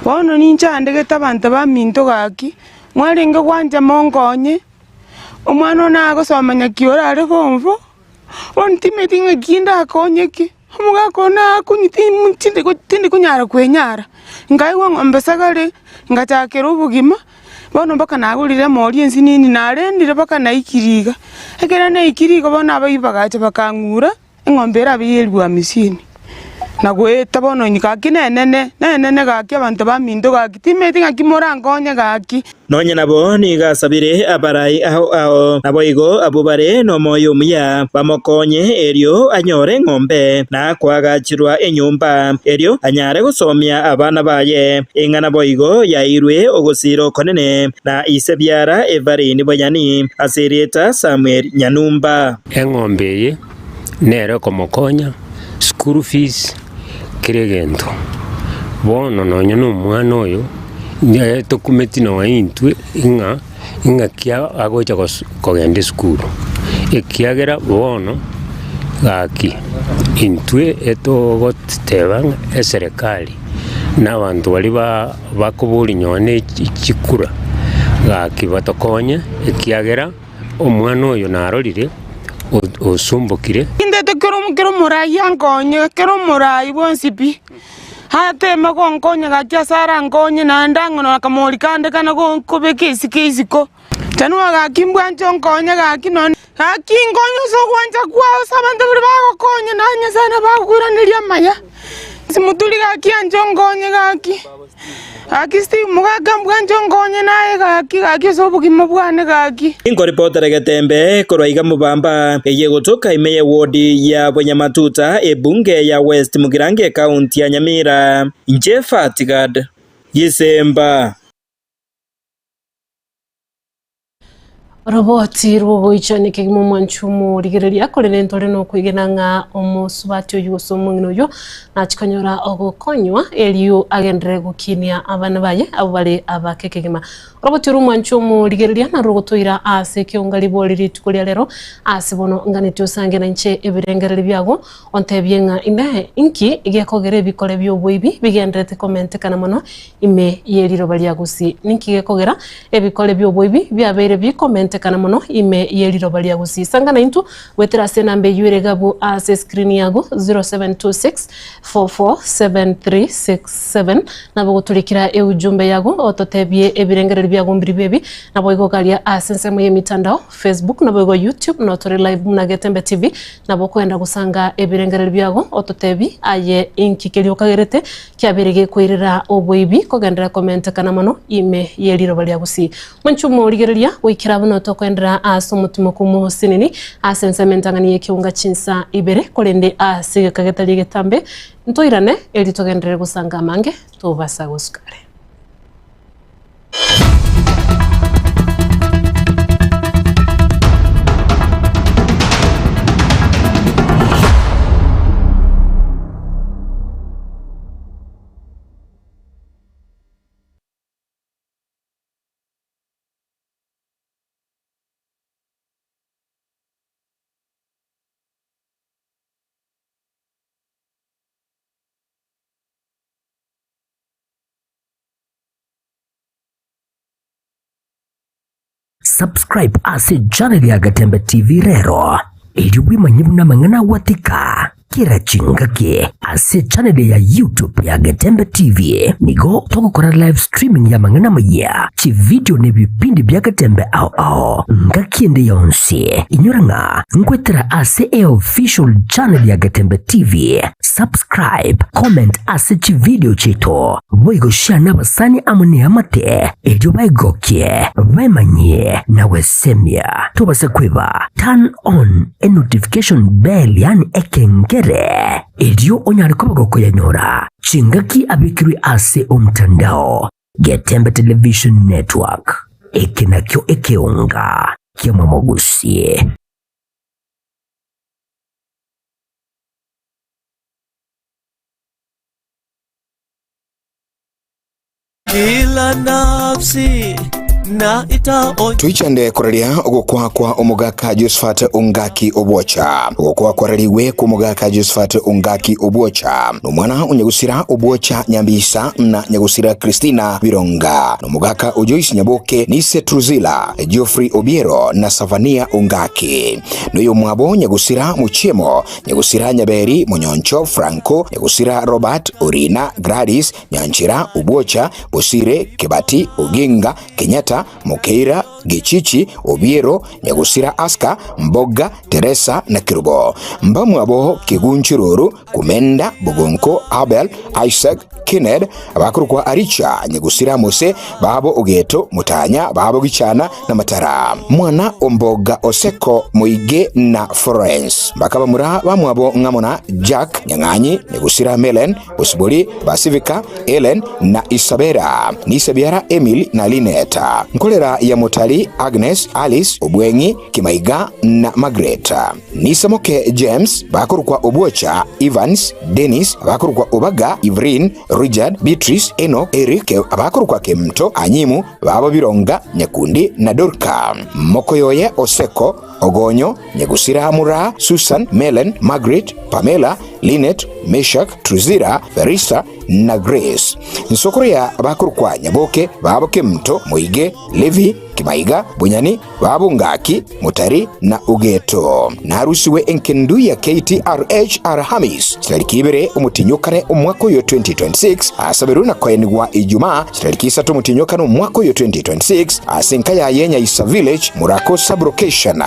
Bono ninchandegete abanto baminto gaki, mwarenge gwancha monkonye. Omwana one agosoma nyakiore are form four, bono timanyeti ng'aki ndakonyeke, omogaka one akonywa tim tindi tindi konyara kwenyara, nkaigwa ng'ombe sagare, ngachakera obogima, bono mpaka nagorire emori ensinini narendire mpaka naikire iga. Ekero naikire iga bono abaibwa bagacha bakang'ura. Eng'ombe erabe y'eribu hamisini. Na goeta bono inwe gaki nenene, nenene gaki abanto baminto gaki, timanyeti ng'aki morankonye gaki. Nonya nabo nigo asabire abarai ao ao, naboigo abwo bare nomoyo omuya bamokonye erio anyore eng'ombe na koagachirwa enyomba, erio anyare gosomia abana baye. Eng'ana boigo yairwe ogosiira okonene na ise biara Evarine Boyani ase erieta Samuel Nyanumba. Eng'ombe eye nere okomokonya school fees, kera egento. Bono nonye na omwana oyo, niaye tokumeti nonye intwe ng'a ing'aki agocha gos kogenda esukuru, ekiagera bono gaki intwe etogoteba ng'a eserekari na abanto baria ba bakoboria nonye na chikura, gaki batokonye ekiagera. Omwana oyo narorire osumbokire. Intete kera omorai ankonye, kera omorai bwonsi pi, ateme gonkonya gaki ase arankonye naende ang'e akamori kande kane kobeka esike isiko. Chanua gaki mbwanche onkonye gaki nonye gaki nkonye ase ogwancha kwao ase abanto baria bagokonya naye Nyasaye nabo agokoiraneria amaya. Simoturi gaki anche onkonye gaki. Gaki Steve mogaka mbwanche onkonye naye gaki gaki ase obogima bwane gaki. Inkoripotera getembe korwa iga mobamba eye egotoka ime ye ward ya Bonyamatuta ebunge ya West Mugirango ekaunti ya Nyamira. Inche Fatigad Gisemba. Oroboti rw'ogoichania kegima omwanchi omorigereria, korende ntore nokwegena ng'a omosubati oyio gose omong'ina oyio nachie konyora ogokonywa erio agenderere gokinia abana baye abwo bare abake kegima. Oroboti oro omwanchi omorigereria narwo rogotoira ase ekeonga ribori rituko ria rero ase bono nganeti osange nainche ebirengererio biago ontebie ng'a inee inki gekogera ebikore bi'oboibi bigendererete komentekana mono Ime ye riroba ria Gusii. Ninki gekogera ebikore bi'oboibi biabeire bikomentekana mono ime ye riroba ria Gusii? Sanga naintwe goetera ase enamba eyio ere igabu ase escreen yago 0726447367 nabo goturikera eujumbe yago ototebie ebirengererio biago mbiribio ebi naboigo garia ase ensemo y'emitandao Facebook naboigo YouTube notore live buna Getembe TV nabo okoenda gosanga ebirengererio biago ototebi aye inki keria okagerete Kiabeire gekoirera oboibi kogenderera komentekana mono ime ye riroba ria Gusii. Mwanche omorigereria goikera buna tokoenderera ase omotimoku omosinini ase ensemo entang'ani y'ekeunga chinsa ibere, korende ase egeka getari egetambe ntoirane erio togenderere gosanga amange tobasa gosuka are. Subscribe ase channel ya Gatembe TV rero erio bwemanye buna amang'ana agwatika kera chingaki ase channel ya YouTube ya Getembe TV. Nigo togokora live streaming ya amang'ana amayia, chivideo na ebipindi bia Getembe ao ao ngaki ende yonsi. Inyora ng'a nkwetera ase eofficial channel ya Getembe TV. Subscribe, comment ase chivideo chiaito, boigo share nabasani amo neamate erio baigokie, baemanyie na gwesemia. Tobasa kweba turn on e notification bell yaani ekengere erio onyare koba gokoyanyora chingaki abekirwe ase omtandao. Getembe Television Network, eke nakio ekeonga ki'omomogusi. Kila nafsi na itaonja Toichande koraria ogokwa kwa omogaka Josephat Ongaki Obwocha. Ogokwa kwarariwe kwa omogaka Josephat Ongaki Obwocha nomwana o Nyagusira Obwocha Nyambisa na Nyagusira Christina Bironga nomogaka o Joyce Nyaboke Nise Truzila Geoffrey Obiero na Savania Ongaki noyomwabo Nyagusira Muchiemo Nyagusira Nyaberi, Monyoncho, Franco, Nyagusira Robert, Orina, Gladys, Nyanchera, Obwocha, Bosire, Kebati, Oginga, Kenyatta, Teresa, Mokeira, Gechichi, Obiero, Nyagusira Aska, Mboga, Teresa na Kerubo. Mbamwabo Kegunchiruru, Kumenda, Bogonko, Abel, Isaac, Kenneth, abakorokwa Aricha, Nyagusira Mose, babo Ogeto, Mutanya, babo Gichana na Matara. Mwana Omboga Oseko, Moige na Florence. Bakabamura bamwabo ng'amo na Jack, Nyang'anyi, Nyagusira Melen, Bosibori, Basivika, Ellen na Isabera. Nisebiara Emily na Lineta. Nkolera ya Mutali, Agnes, Alice, Obwengi, Kimaiga na Margaret. Nisamoke James, bakorokwa Obwocha, Evans, Dennis, abakorokwa Obaga, Evelyn, Richard, Beatrice, Enoch, Eric, abakorokwa Kemto, Anyimu, babo Bironga, Nyakundi na Dorka. Mokoyoye Oseko, Ogonyo, Nyagusira Mura, Susan, Melen, Margaret, Pamela, Linet, Meshak, Truzira, Ferisa na Grace. Nsokoro ya abakorokwa Nyaboke, babo Kemto, Moige, Levi, Kimaiga, Bunyani, babo Ngaki, Mutari na Ugeto. Narusiwe enkendu ya KTRH Alhamis chitariki ibere omutinyukane omwaka oyo 2026 asaberwe na koenigwa Ijumaa chitariki isato omutinyukane omwaka oyo 2026 ase enka yaye Nyaisa Village Murako sub-location.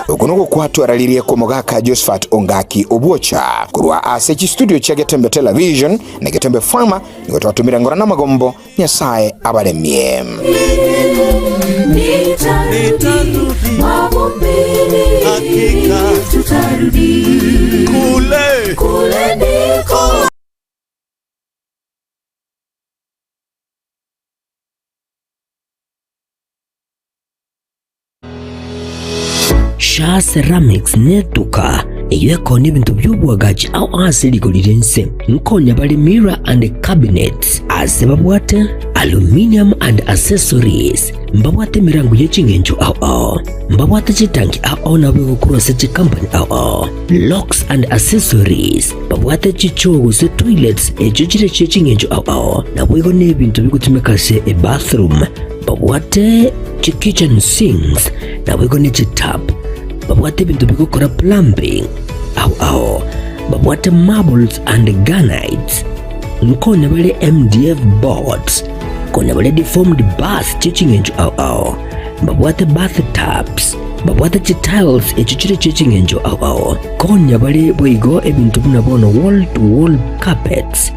Oko nigo kwatwararirie kw'omogaka Josephat Ongaki Obwocha korwa ase chistudio chia Getembe Television na Getembe Farmer nigo twatumire ngora namagombo Nyasae abaremie. Nitarudi mavumbini, tutarudi kule, kule ndiko. Shaa Ceramics netuka eyio ekoonia ebinto bi'oboagachi ao ase rigori ri'ense. Nkonya bare mirror and cabinets ase babwate aluminium and accessories, mbabwate emerango ye ching'encho ao ao, mbabwate chitanki ao ao nabo egokorwa ase chikampani ao ao, locks and accessories, babwate chichoo gose toilets echio chire chie ching'encho ao ao, naboigo nebinto bigotumeka ase ebathroom. Babwate chi-kitchen sinks, naboigo ne chitap. Babwate ebinto bigokora plumbing ao ao. Babwate marbles and granites. Nkonya bare MDF boards. Konya bare deformed bath chie ching'encho ao ao. Mbabwate bath tubs. Babwate chitiles echio chire chie ching'encho ao ao. Konya bare boigo ebinto buna bono wall to wall carpets.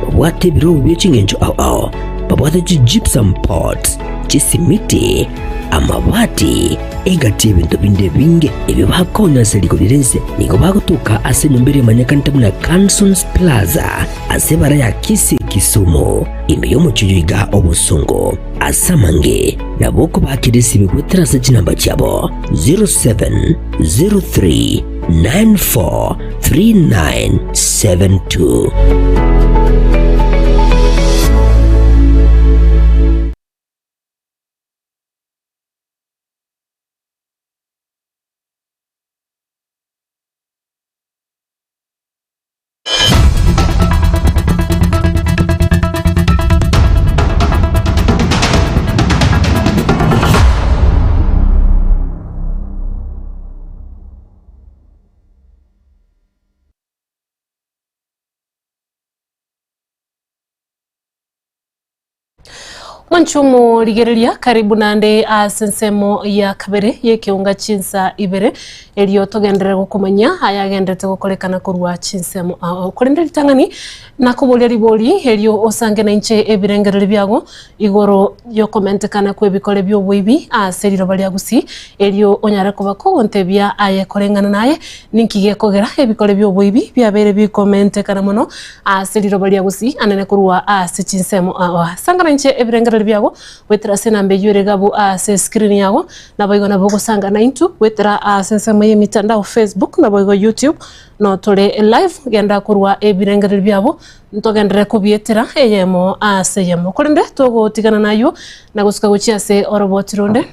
Babwate ebirogo bie ching'encho ao ao. Babwate chi-gypsum pots, chisimiti, amabati, egati y'ebinto binde ebinge ebio bakonya ase rigori ri'ense. Nigo bagotoka ase enyomba eria emanyekanete buna Cansons Plaza ase ebara ya Kisii Kisumu, ime y'omochie oyo iga obosongo. Ase amange nabo okobakera esibe goetera ase chinamba chiabo 0703 94 3972. Mwanchumu rigereria karibu nande ase ensemo ya kabere y'ekeunga chinsa ibere erio togenderere gokomanya ayagenderete gokorekana korwa chinsemo ao. Korende ritang'ani nakoboria ribori erio osange nainche ebirengererio biago igoro y'okomentekana kw'ebikore bi'oboibi ase riroba ria Gusii, erio onyare koba kogontebia aye koreng'ana naye, ninki gekogera ebikore bi'oboibi biabeire bikomentekana mono ase riroba ria Gusii anene korwa ase chinsemo ao. Sangana inche ebirengererio biago goetera ase enamba eyio ere gabu ase escreen yago, naboigo nabo ogosanga naintwe goetera ase ensemo y'emitandao Facebook naboigo YouTube, notore live genda korwa ebirengererio biabo Ntogenderere kobietera eyemo ase eyemo. Korende togotigana nayio na gosuka gochia ase oroboti ronde.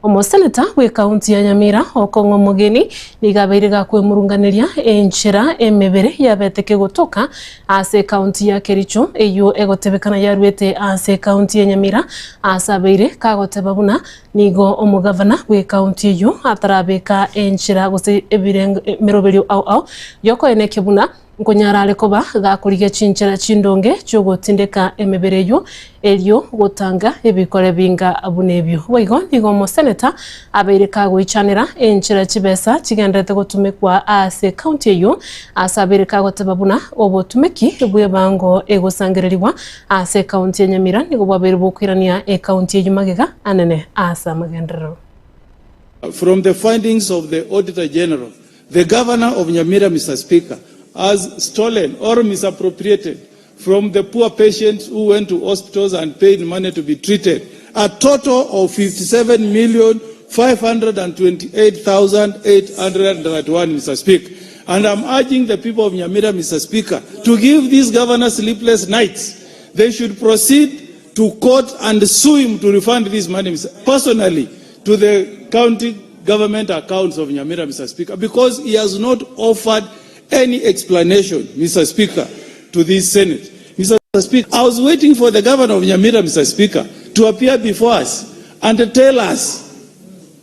Omoseneta bw'ekaunti ya Nyamira, Okong'o Omogeni, nigo abeire gakwemurunganeria enchera emebere yabete kegotoka ase ekaunti ya Kericho eyio egotebekana yaruete ase ekaunti ya Nyamira ase abeire kagoteba buna nigo omogavana bw'ekaunti eyio atarabeka enchera gose ebirengo emeroberio ao ao yokoenekia buna. Nkonyara are koba gakorigia chinchera chindonge chi'ogotindeka emebere eyio, erio gotanga ebikore binga buna ebio. Boigo nigo omoseneta abeire kagoichanera enchera chibesa chigendererete gotumekwa ase ekaunti eyio, ase abeire kagoteba buna obotumeki bw'ebango egosangererigwa ase ekaunti ya Nyamira nigo bwabeire bokoirania ekaunti eyio magega anene ase amagenderero. From the findings of the Auditor General, the Governor of Nyamira, Mr. Speaker, has stolen or misappropriated from the poor patients who went to hospitals and paid money to be treated a total of 57,528,831, Mr. Speaker. And I'm urging the people of Nyamira, Mr. Speaker, to give these governors sleepless nights. They should proceed to court and sue him to refund this money personally to the county government accounts of Nyamira, Mr. Speaker, because he has not offered any explanation, Mr. Speaker, to this Senate. Mr. Speaker, I was waiting for the governor of Nyamira, Mr. Speaker, to appear before us and to tell us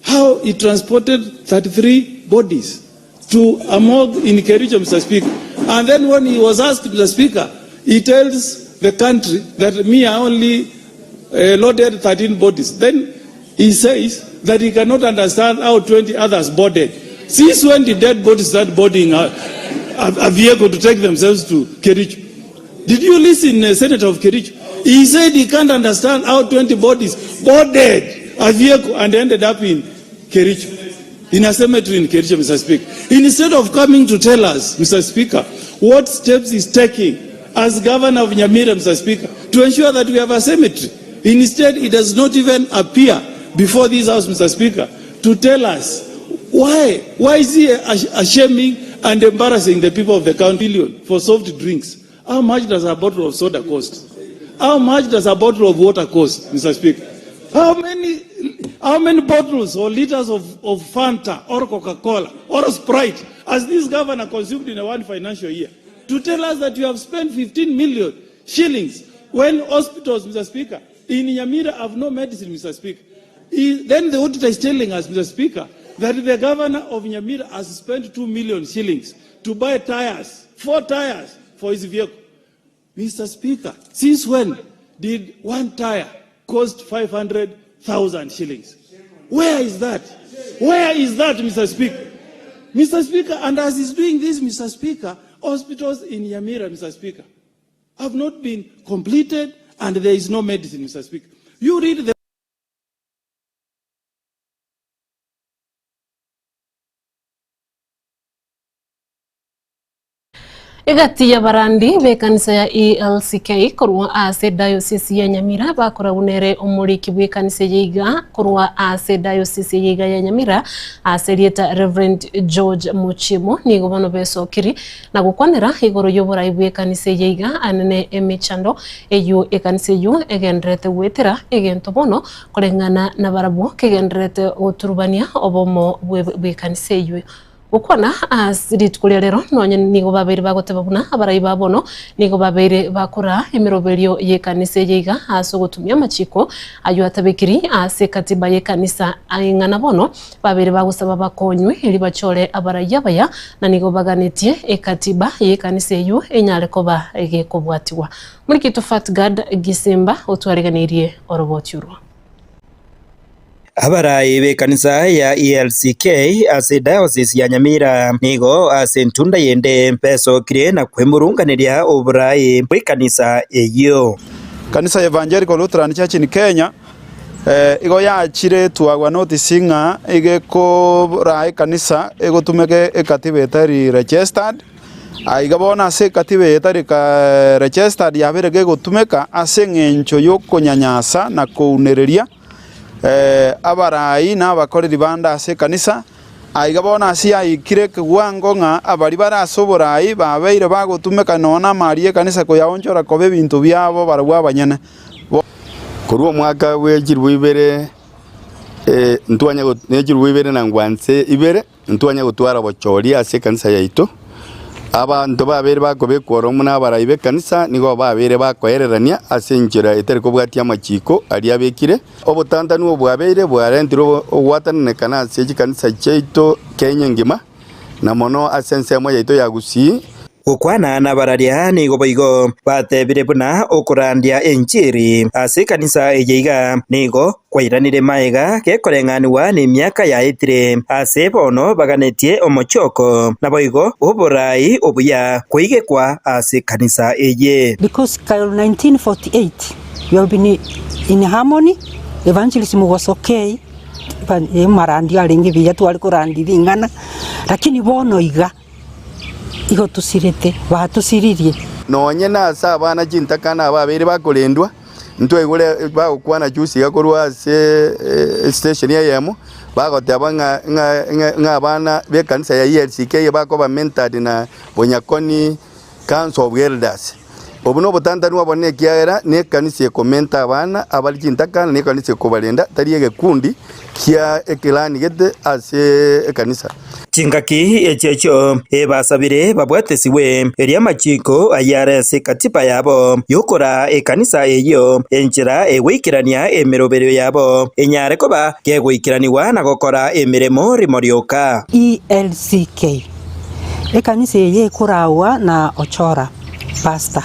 how he transported 33 bodies to a morgue in Kericho, Mr. Speaker. And then when he was asked, Mr. Speaker, he tells the country that me, I only uh, loaded 13 bodies. Then he says that he cannot understand how 20 others boarded. Since when did dead bodies start boarding a, a, a vehicle to take themselves to Kericho? Did you listen, uh, Senator of Kericho? He said he can't understand how 20 bodies boarded a vehicle and ended up in Kericho, in a cemetery in Kericho, Mr. Speaker. Instead of coming to tell us, Mr. Speaker, what steps he's taking as governor of Nyamira, Mr. Speaker, to ensure that we have a cemetery. Instead, he does not even appear before this house, Mr. Speaker, to tell us why. Why is he shaming and embarrassing the people of the county billion for soft drinks? How much does a bottle of soda cost? How much does a bottle of water cost, Mr. Speaker? How many, how many bottles or liters of, of Fanta or Coca-Cola or Sprite has this governor consumed in a one financial year? To tell us that you have spent 15 million shillings when hospitals, Mr. Speaker, in Nyamira have no medicine, Mr. Speaker. He, then the auditor is telling us, Mr. Speaker, that the governor of Nyamira has spent 2 million shillings to buy tires, four tires for his vehicle. Mr. Speaker, since when did one tire cost 500,000 shillings? Where is that? Where is that, Mr. Speaker? Mr. Speaker, and as he's doing this, Mr. Speaker, hospitals in Nyamira, Mr. Speaker, have not been completed and there is no medicine, Mr. Speaker. You read the Egati y'abarandi b'ekanisa ya ELCK korwa ase Diocese ya Nyamira bakoragwa nere omoriki bw'ekanisa eye iga korwa ase Diocese eye iga ya Nyamira ase erieta Reverend George Muchimo nigo bono besokiri na gokwanera igoro y'oborai bw'ekanisa eye iga anene emechando eyio ekanisa eyio egendererete goetera egento bono koreng'ana nabarabwo kegendererete goturubania obomo bw'ekanisa eyio. Gokwana ase rituko ria rero, nonya nigo babeire bagoteba buna abarai ba bono nigo babeire bakoraa emeroberio y'ekanisa eye iga ase ogotumia amachiko ayio atabekiri ase ekatiba y'ekanisa ing'ana bono babeire bagosaba bakonywe erio bachore abarai abaya na nigo baganetie ekatiba y'ekanisa eyio enyare koba egekobwatigwa. Morikitu Fatgard Gisimba otwareganeirie oroboti orwo. Abarai b'ekanisa ya ELCK ase Diocese ya Nyamira nigo ase entunda yende besokire na kwemurunganeria oborai bw'ekanisa eyio. Kanisa ya Evangelical Lutheran Church in Kenya igo yachire etwagwa notice ng'a iga ekoraa ekanisa egotumeka ekatiba etari registered. Aiga bono ase ekatiba eye etari registered yabeire gegotumeka ase eng'encho y'okonyanyasa na kounereria abarai na abakoreri bande ase ekanisa. Aiga bono ase yaikire ekewango ng'a abaria bare ase oborai babeire bagotumeka nonya namari y'ekanisa koyaonchora koba ebinto biabo barabwo abanyene. Korwa omwaka bwe chilifu ibere ntwanya ne chilifu ibere na ngwanse ibere. Ntwanye gotwara obochori ase ekanisa yaito. Abanto babeire bakobekwa oromo nabarai b'ekanisa nigo babeire bakoererania ase enchera etari kobwatia amachiko aria abekire. Obotantanu obo bwabeire bwarentire ogwatananekana ase chikanisa chiaito Kenya engima, na mono ase ensemo yaito ya Gusii. Gokwana nabararia nigo boigo batebire buna okorandia enchiri ase ekanisa eye iga nigo kwairanire magega gekoreng'anigwa nemiaka yaetire, ase bono baganetie omochoko, naboigo oborai obuya koigekwa ase ekanisa eye. Because kare 1948 we have been in harmony, evangelism was okay, amarandio arenge buya tware korandia ring'ana, lakini bono iga. Igo tosirete, batosiririe. Nonye nase abana chintakana ababeire bakorendwa, ntwaigure bagokwana juzi iga korwa ase estation eyemo, bagoteba ng'a ng'a ng'a abana b'ekanisa ya ELCK bakoba mentored na Bonyakoni Council of Elders. Obo nobotantanwa obonene ekiagera nekanisa ekomenta abana abare chintakana na ekanisa ekobarenda, tari egekundi kia ekerani gete ase ekanisa. Chingaki echio echio ebasabire babwatesigwe, erio amachiko ayio are ase ekatiba yabo y'okoraa ekanisa eyio, enchera egoikerania emeroberio yabo enyare koba kegoikeranigwa na gokora emeremo rimo rioka. ELCK. Ekanisa eye ekoragwa na Ochora, pastor,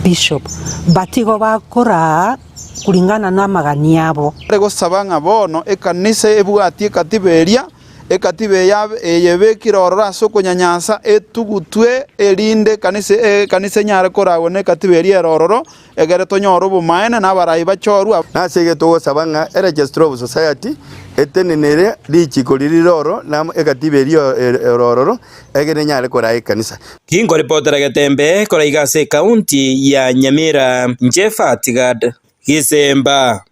bishop, but igo bakoraa kulingana na amagani abo. Are gosaba ng'a bono ekanisa ebwatie ekatiba eria, ekatiba eye eyebekire ororo ase okonyanyasa etugutwe, erinde ekanisa ekanisa enyare koragwa na ekatiba eria ere ororo, egere tonyore obomaene na abarai bachorwe. Nase igo togosaba ng'a eRegistrar of Society etenenere richiko riria rire ororo na ekatiba eria ere ororo, egere enyare koraa ekanisa. Tinkoripotera getembe koraiga ase ekaunti ya Nyamira, inche Fatgad Gisemba.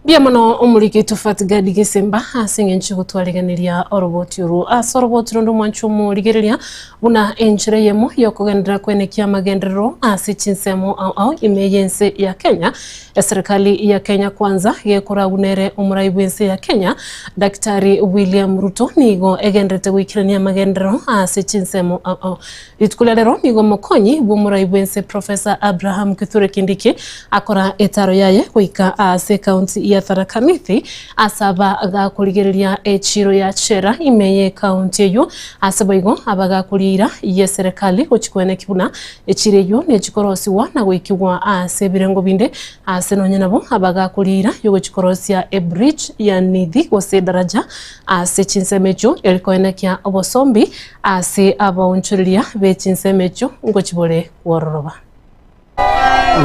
Mbuya mono omoriki oito Fatgad Gisemba ase eng'encho y'ogotwarigeneria oroboti orwo. Ase oroboti ronde omwancho omorigereria buna enchera eyemo y'okogenderera kwenekia amagenderero ase chinsemo ao ao ime y'ense ya Kenya. Eserekari ya Kenya Kwanza gekoragwa nere omorai bw'ense ya Kenya Daktari William Ruto nigo egendererete goikerania amagenderero ase chinsemo ao ao. Rituko ria rero nigo omokonyi bw'omorai bw'ense Professor Abraham Kithure Kindiki akora etaro yaye goika aase ekaunti ya Tharaka Nithi ase aba gakorigereria echiro ya Chera ime y'ekaunti eyio ase boigo aba gakoriira y'eserekari gochia koenekia buna echiro eyio nechikorosigwa na goikigwa aase ebirengo binde ase nonye nabo aba gakoriira yogochia korosia ebridge ya Nithi gose edaraja ase chinsemo echio eri koenekia obosombi Ase abaonchoreria be chinsemo echio ngochibore kwororoba.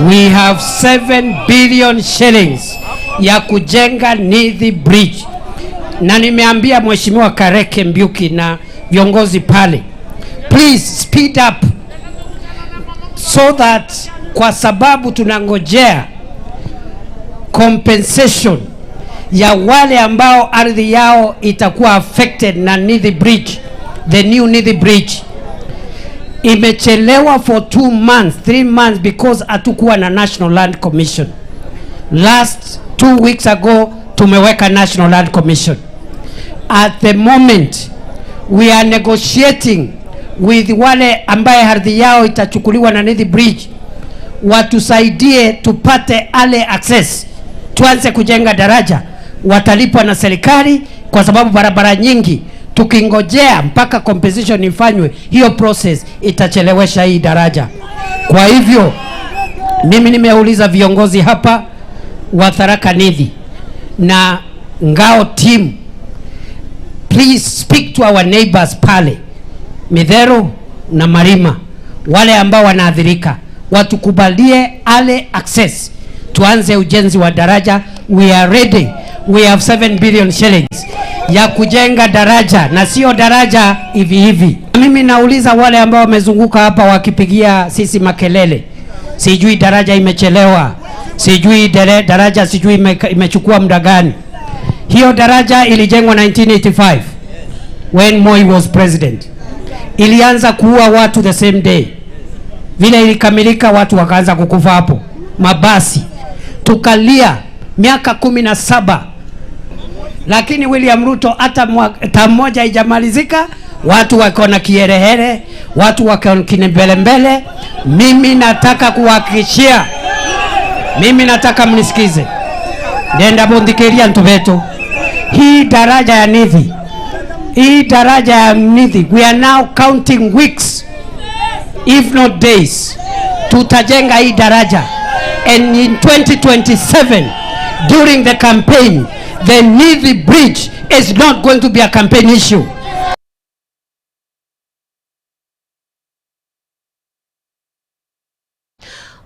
We have 7 billion shillings ya kujenga Nithi Bridge, na nimeambia Mheshimiwa Kareke Mbiuki na viongozi pale, please speed up so that, kwa sababu tunangojea compensation ya wale ambao ardhi yao itakuwa affected na Nithi Bridge, the new Nithi Bridge imechelewa for two months, three months because hatukuwa na National Land Commission. Last two weeks ago tumeweka National Land Commission. At the moment we are negotiating with wale ambaye ardhi yao itachukuliwa na Nithi Bridge watusaidie tupate ale access, tuanze kujenga daraja. Watalipwa na serikali kwa sababu barabara nyingi tukingojea mpaka compensation ifanywe, hiyo process itachelewesha hii daraja. Kwa hivyo mimi nimeuliza viongozi hapa wa Tharaka Nithi na Ngao team, please speak to our neighbors pale Midhero na Marima, wale ambao wanaathirika watukubalie ale access, tuanze ujenzi wa daraja. We are ready, we have 7 billion shillings ya kujenga daraja na sio daraja hivi hivi. Mimi nauliza wale ambao wamezunguka hapa wakipigia sisi makelele, sijui daraja imechelewa, sijui dere, daraja sijui ime, imechukua muda gani. Hiyo daraja ilijengwa 1985 when Moi was president. Ilianza kuua watu the same day. Vile ilikamilika watu wakaanza kukufa hapo, mabasi tukalia miaka 17, lakini William Ruto hata tamu moja haijamalizika, watu wako na kiherehere, watu wako kinembelembele. Mimi nataka kuhakikishia, mimi nataka mnisikize, ndenda bundhikiria ntu betu. Hii daraja ya Nithi, hii daraja ya Nithi, we are now counting weeks if not days. Tutajenga hii daraja and in 2027 during the campaign the Nithi bridge is not going to be a campaign issue.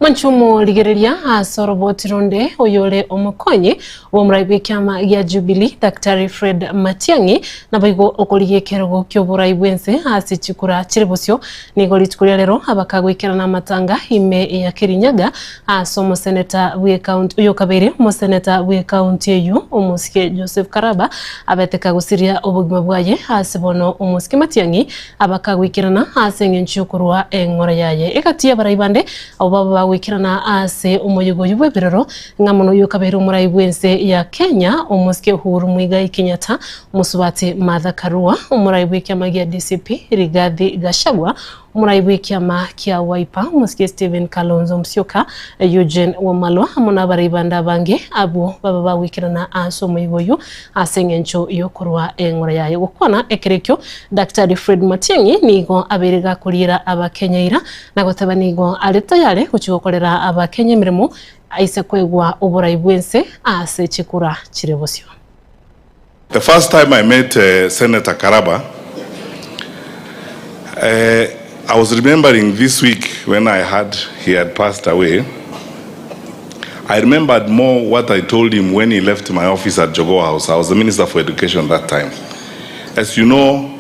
Mwanche omorigereria ase oroboti ronde oyore omokonyi bw'omorai bw'ekiama gia Jubilee Daktari Fred Matiang'i naboigo okorigia ekerogo ki'oborai bw'ense ase chikura chire bosio. Nigo rituko ria rero abakagoikerana amatanga ime ya Kirinyaga ase omoseneta bw'ekaunti oyokabeire omoseneta bw'ekaunti eyio omosike Joseph Karaba abete kagosiria obogima bwaye ase bono omosike Matiang'i Abakagoikerana ase engencho y'okorua eng'ora yaye. Egati y'abarai bande abwo baba bagoikerana ase omoyega oyio bw'ebirero, ng'a mono oyio okabeire omorai bw'ense ya Kenya, omosike Uhuru Muigai Kenyatta, omosubati Martha Karua, omorai bw'ekiama gia DCP Rigathi Gachagua, omorai bw'ekiama kia Wiper, omosike Stephen Kalonzo Musyoka, Eugene Wamalwa, amo nabarai bande abange abwo baba bagoikerana ase omoyega oyio ase engencho y'okorua eng'ora yaye. Gokwana ekero ekio, Daktari Fred Matiang'i nigo abeire gakoriera Abakenya eira na goteba nigo are tayare gochia gokorera Abakenya emeremo aise koegwa oborai bw'ense ase chikura chire bosio. The first time I met Senator Karaba, I was remembering this week when I heard he had passed away. I remembered more what I told him when he left my office at Jogoo House. I was the Minister for Education that time. As you know,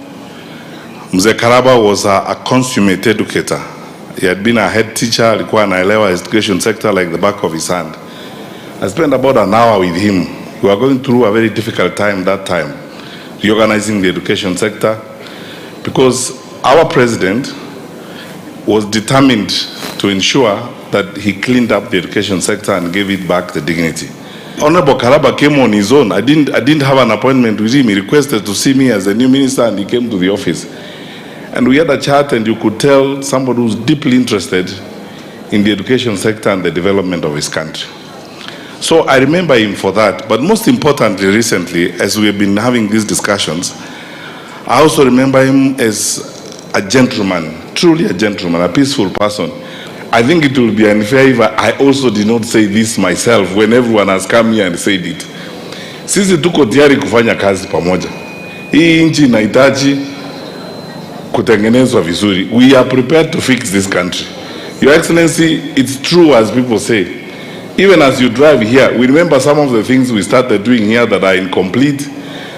Mzee Karaba was a, a consummate educator. He had been a head teacher, alikuwa anaelewa education sector like the back of his hand. I spent about an hour with him. We were going through a very difficult time that time, reorganizing the education sector, because our president was determined to ensure that he cleaned up the education sector and gave it back the dignity. Honorable Karaba came on his own. I didn't, I didn't have an appointment with him. He requested to see me as the new minister and he came to the office. And we had a chat and you could tell somebody who's deeply interested in the education sector and the development of his country. So I remember him for that. But most importantly, recently, as we have been having these discussions, I also remember him as a gentleman, truly a gentleman, a peaceful person. I think it will be unfair if I also did not say this myself when everyone has come here and said it. Sisi tuko tayari kufanya kazi pamoja. Hii nchi inahitaji kutengenezwa vizuri. We are prepared to fix this country. Your Excellency, it's true as people say. Even as you drive here, we remember some of the things we started doing here that are incomplete,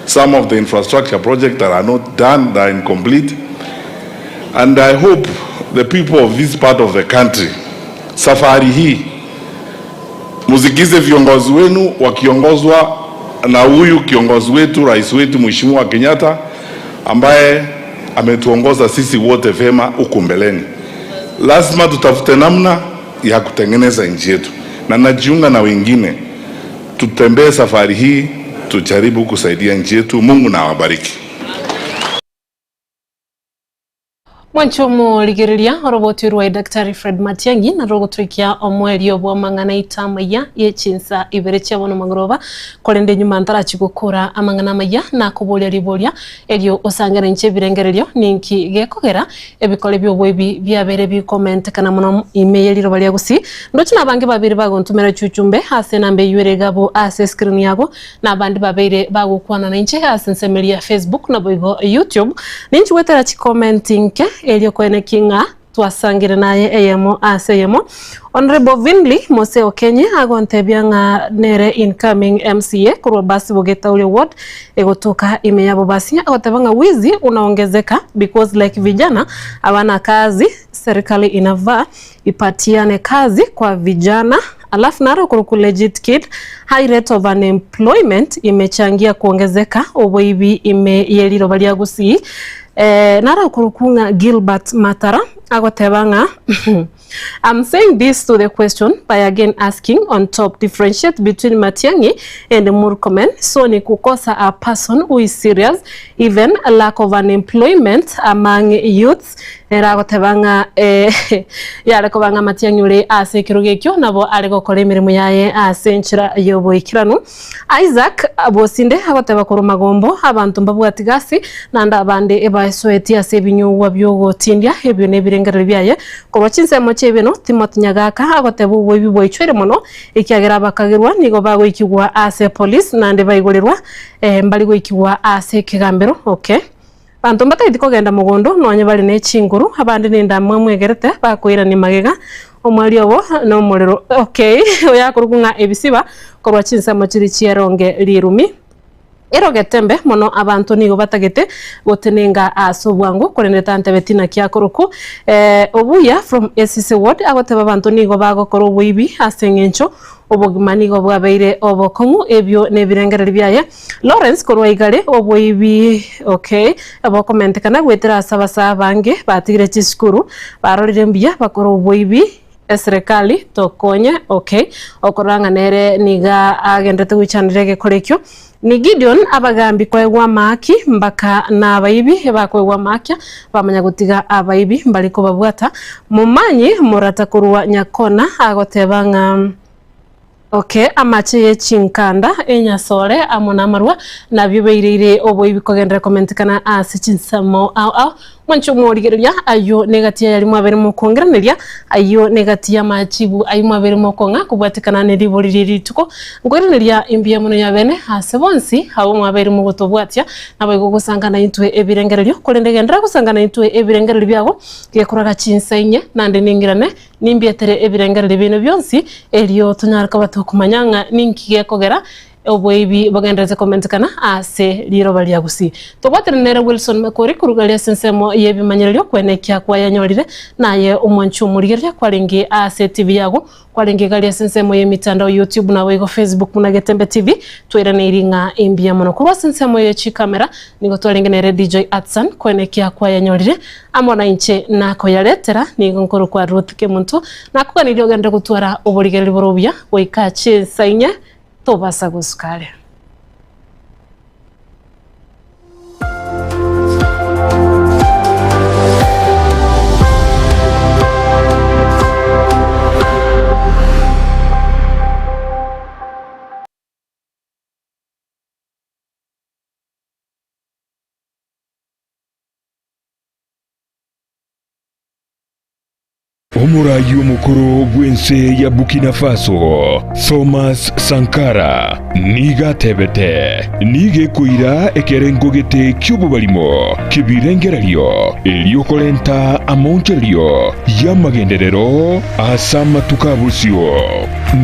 some of the infrastructure projects that are not done, that are incomplete. And I hope the people of this part of the country, safari hii musikize viongozi wenu wakiongozwa na huyu kiongozi wetu, rais wetu Mheshimiwa Kenyatta ambaye ametuongoza sisi wote vema huku mbeleni. Lazima tutafute namna ya kutengeneza nchi yetu, na najiunga na wengine, tutembee safari hii, tujaribu kusaidia nchi yetu. Mungu na awabariki. Mwanche omorigereria oroboti rwa Daktari Fred Matiang'i na rogotoikia omoerio bw'amang'ana aito amaya ye chinsa ibere chia bono magoroba, korende nyuma ntarachi gokora amang'ana amaya na koboria riboria erio osangere inche ebirengererio ninki gekogera ebikore bi'oboibi biabeire bikomentekana mono ime ye riroba ria Gusii. Ndoche nabange babeire bagontomera chiuchumbe ase enamba eyio ere igabo ase escreen yabo na abande babeire bagokwana nainche ase ensemeri ya Facebook naboigo YouTube. Ninchi gwetera chicomment inke erio koenekia ng'a twasangire naye eyemo ase eyemo. Honourable Vinley Mose Okenye agontebia ng'a nere incoming MCA korwa Basi Bogetauria Ward egotoka ime ya Bobasi agoteba ng'a wizi unaongezeka because like vijana hawana kazi serikali inavaa ipatiane kazi kwa vijana alafu naro okorokwa Legit Kid high rate of unemployment imechangia kuongezeka oboibi ime ye riroba ria Gusii eh, naro okorokwa ng'a Gilbert Matara agoteba ng'a I'm saying this to the question by again asking on top differentiate between Matiang'i and Murkomen so ni kukosa a person who is serious even lack of unemployment among youths. Nere agoteba ng'a eh, yare koba ng'a amatiang'i ore ase ekerogo ekio nabo are gokora emeremo yaye ase enchera y'oboikeranu. Isaac Bosinde agoteba korwa Magombo, abanto mbabwati gasi, naende abande ebaesoetie ase ebinyugwa bi'ogotindia ebio nebirengererio biaye. Korwa chinsemo chi'ebino, Timothy Nyagaka agoteba oboibi bwaichoire mono ekiagera abakagerwa nigo bagoikigwa ase police naende baigorerwa eh, mbari goikigwa ase ekegambero. Okay. Banto mbataeti kogenda mogondo, nonya bare ne chinguru, abande nendamwamu egerete bakoirania magega, omweri obo nomorero. Okay, oyo akorokwa ng'a ebisiba korwa chinsemo chiria chi'eronge rirumi. Ero getembe mono abanto nigo batagete gotenenga ase obwango, korende tantebeti naki akorokwa. Eh, obuya from Esise ward agoteba abanto nigo bagokora oboibi ase eng'encho obogima nigo bwabeire obokong'u, ebio nebirengererio biaye. Lawrence korwa igare oboibi okay bokomentekana goetera ase abasaa abange batigire chisukuru barorire mbuya bakore oboibi eserekali tokonye okay okorora ng'a nere niga agenderete goichanera egekora ekio ni Gideon abagambi koegwa amaaki mbaka na abaibi bakoegwa amaakia bamanya gotiga abaibi mbari kobabwata Momanyi morata korwa Nyakona agoteba ng'a Okay, amache ye chinkanda, enyasore, amo namarwa, nabio baireire oboibi kogenderera komentekana ase chinsemo ao ao. Mwanche omorigereria, ayio negati y'ayari mwabeire mokongereneria, ayio negati y'amachibu ayio mwabeire mokong'a kobwatekana ne ribori rie rituko. Nkoiraneria imbuya mono y'abene ase bonsi abwo mwabeire mogotobwatia, naboigo gosanga naintwe ebirengererio, korende genderera gosanga naintwe ebirengererio biago, gekoraga chinsa inye, naende ning'irane Nimbietere ebirengererio biaino bionsi, erio tonyare koba tokomanya ng'a ninki gekogera oboibi bogendererete komentekana ase riroba ria Gusii. Tobwatane nere Wilson Makori korwa aria ase ensemo y'ebimanyererio kwenekia kwayanyorire, naye omwanchi omorigereria kwarenge ase etibi yago, kwarenge iga aria ase ensemo y'emitandao YouTube naboigo Facebook buna Getembe TV, twairaneirie ng'a imbuya mono. Korwa ase ensemo ye chikamera nigo twarenge nere DJ Atsan kwenekia kwayanyorire, Amo nainche nakoyaretera, nigo nkorokwa Ruth Kemunto, nakoganirie ogende gotwara oborigereria bore obuya goika chinsa inye tobasa gosuka are. Omoraai omokoro bw'ense ya Burkina Faso, Thomas Sankara, nigo atebete, Nigo ekoira ekerengo gete ki'obobarimo ki'ebirengererio erio korenta amaonchorerio y'amagenderero ase amatuko a bosio.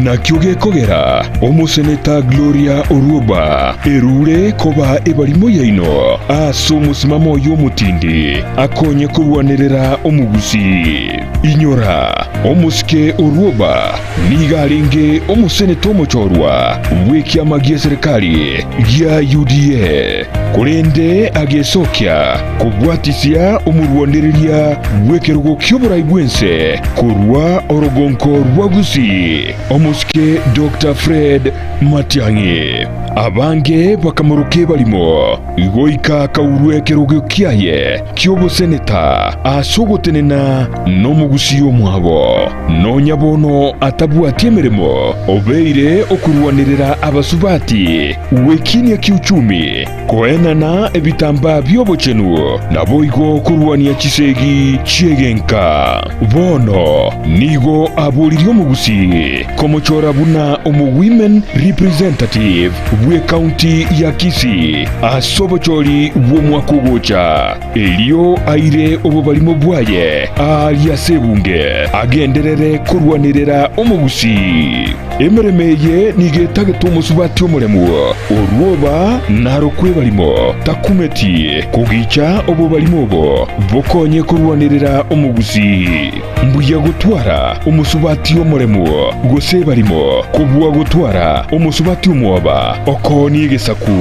Nakio gekogera omoseneta Gloria Orwoba erure koba ebarimo yaino ase omosimamo oye omotindi akonye korwanerera omogusii. Inyora, omosike Orwoba nigo arenge omoseneta omochorwa bw'ekiama gi'eserekari gia UDA, korende agesokia kobwatisia omorwanereria bw'ekerogo ki'oborai bw'ense korwa orogonko rwa Gusii, omosike Doctor Fred Matiang'i. Abange bakamoroka ebarimo goika akaurwa ekerogo kiaye ki'oboseneta ase ogotenena nomogusii omwabo. Nonya bono atabwati emeremo, obeire okorwanerera abasubati gwekinia kiuchumi, Koenana ebitambaa bi'obochenu, naboigo korwania chisegi chi'egenka. Bono nigo aboririe omogusii komochora buna omo-women representative bw'ecounty ya Kisii ase obochori bw'omwaka ogocha, erio aire obobarimo bwaye aaria ase ebunge agenderere korwanerera omogusii. Emeremo eye nigo etagete omosubati omoremu, orwoba narokwe ebarimo, takumeti kogicha obobarimo obo bokonye korwanerera omogusii. Mbuya gotwara omosubati omoremu gose ebarimo kobua gotwara omosubati omwoba okoonia egesaku.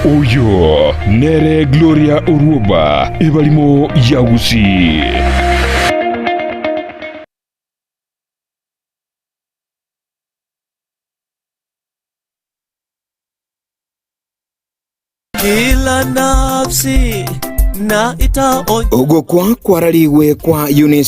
Oyo nere Gloria Orwoba, ebarimo ya Gusii. Kila nafsi Na itaonye Ogokwa kwararigwe kwa Eunice.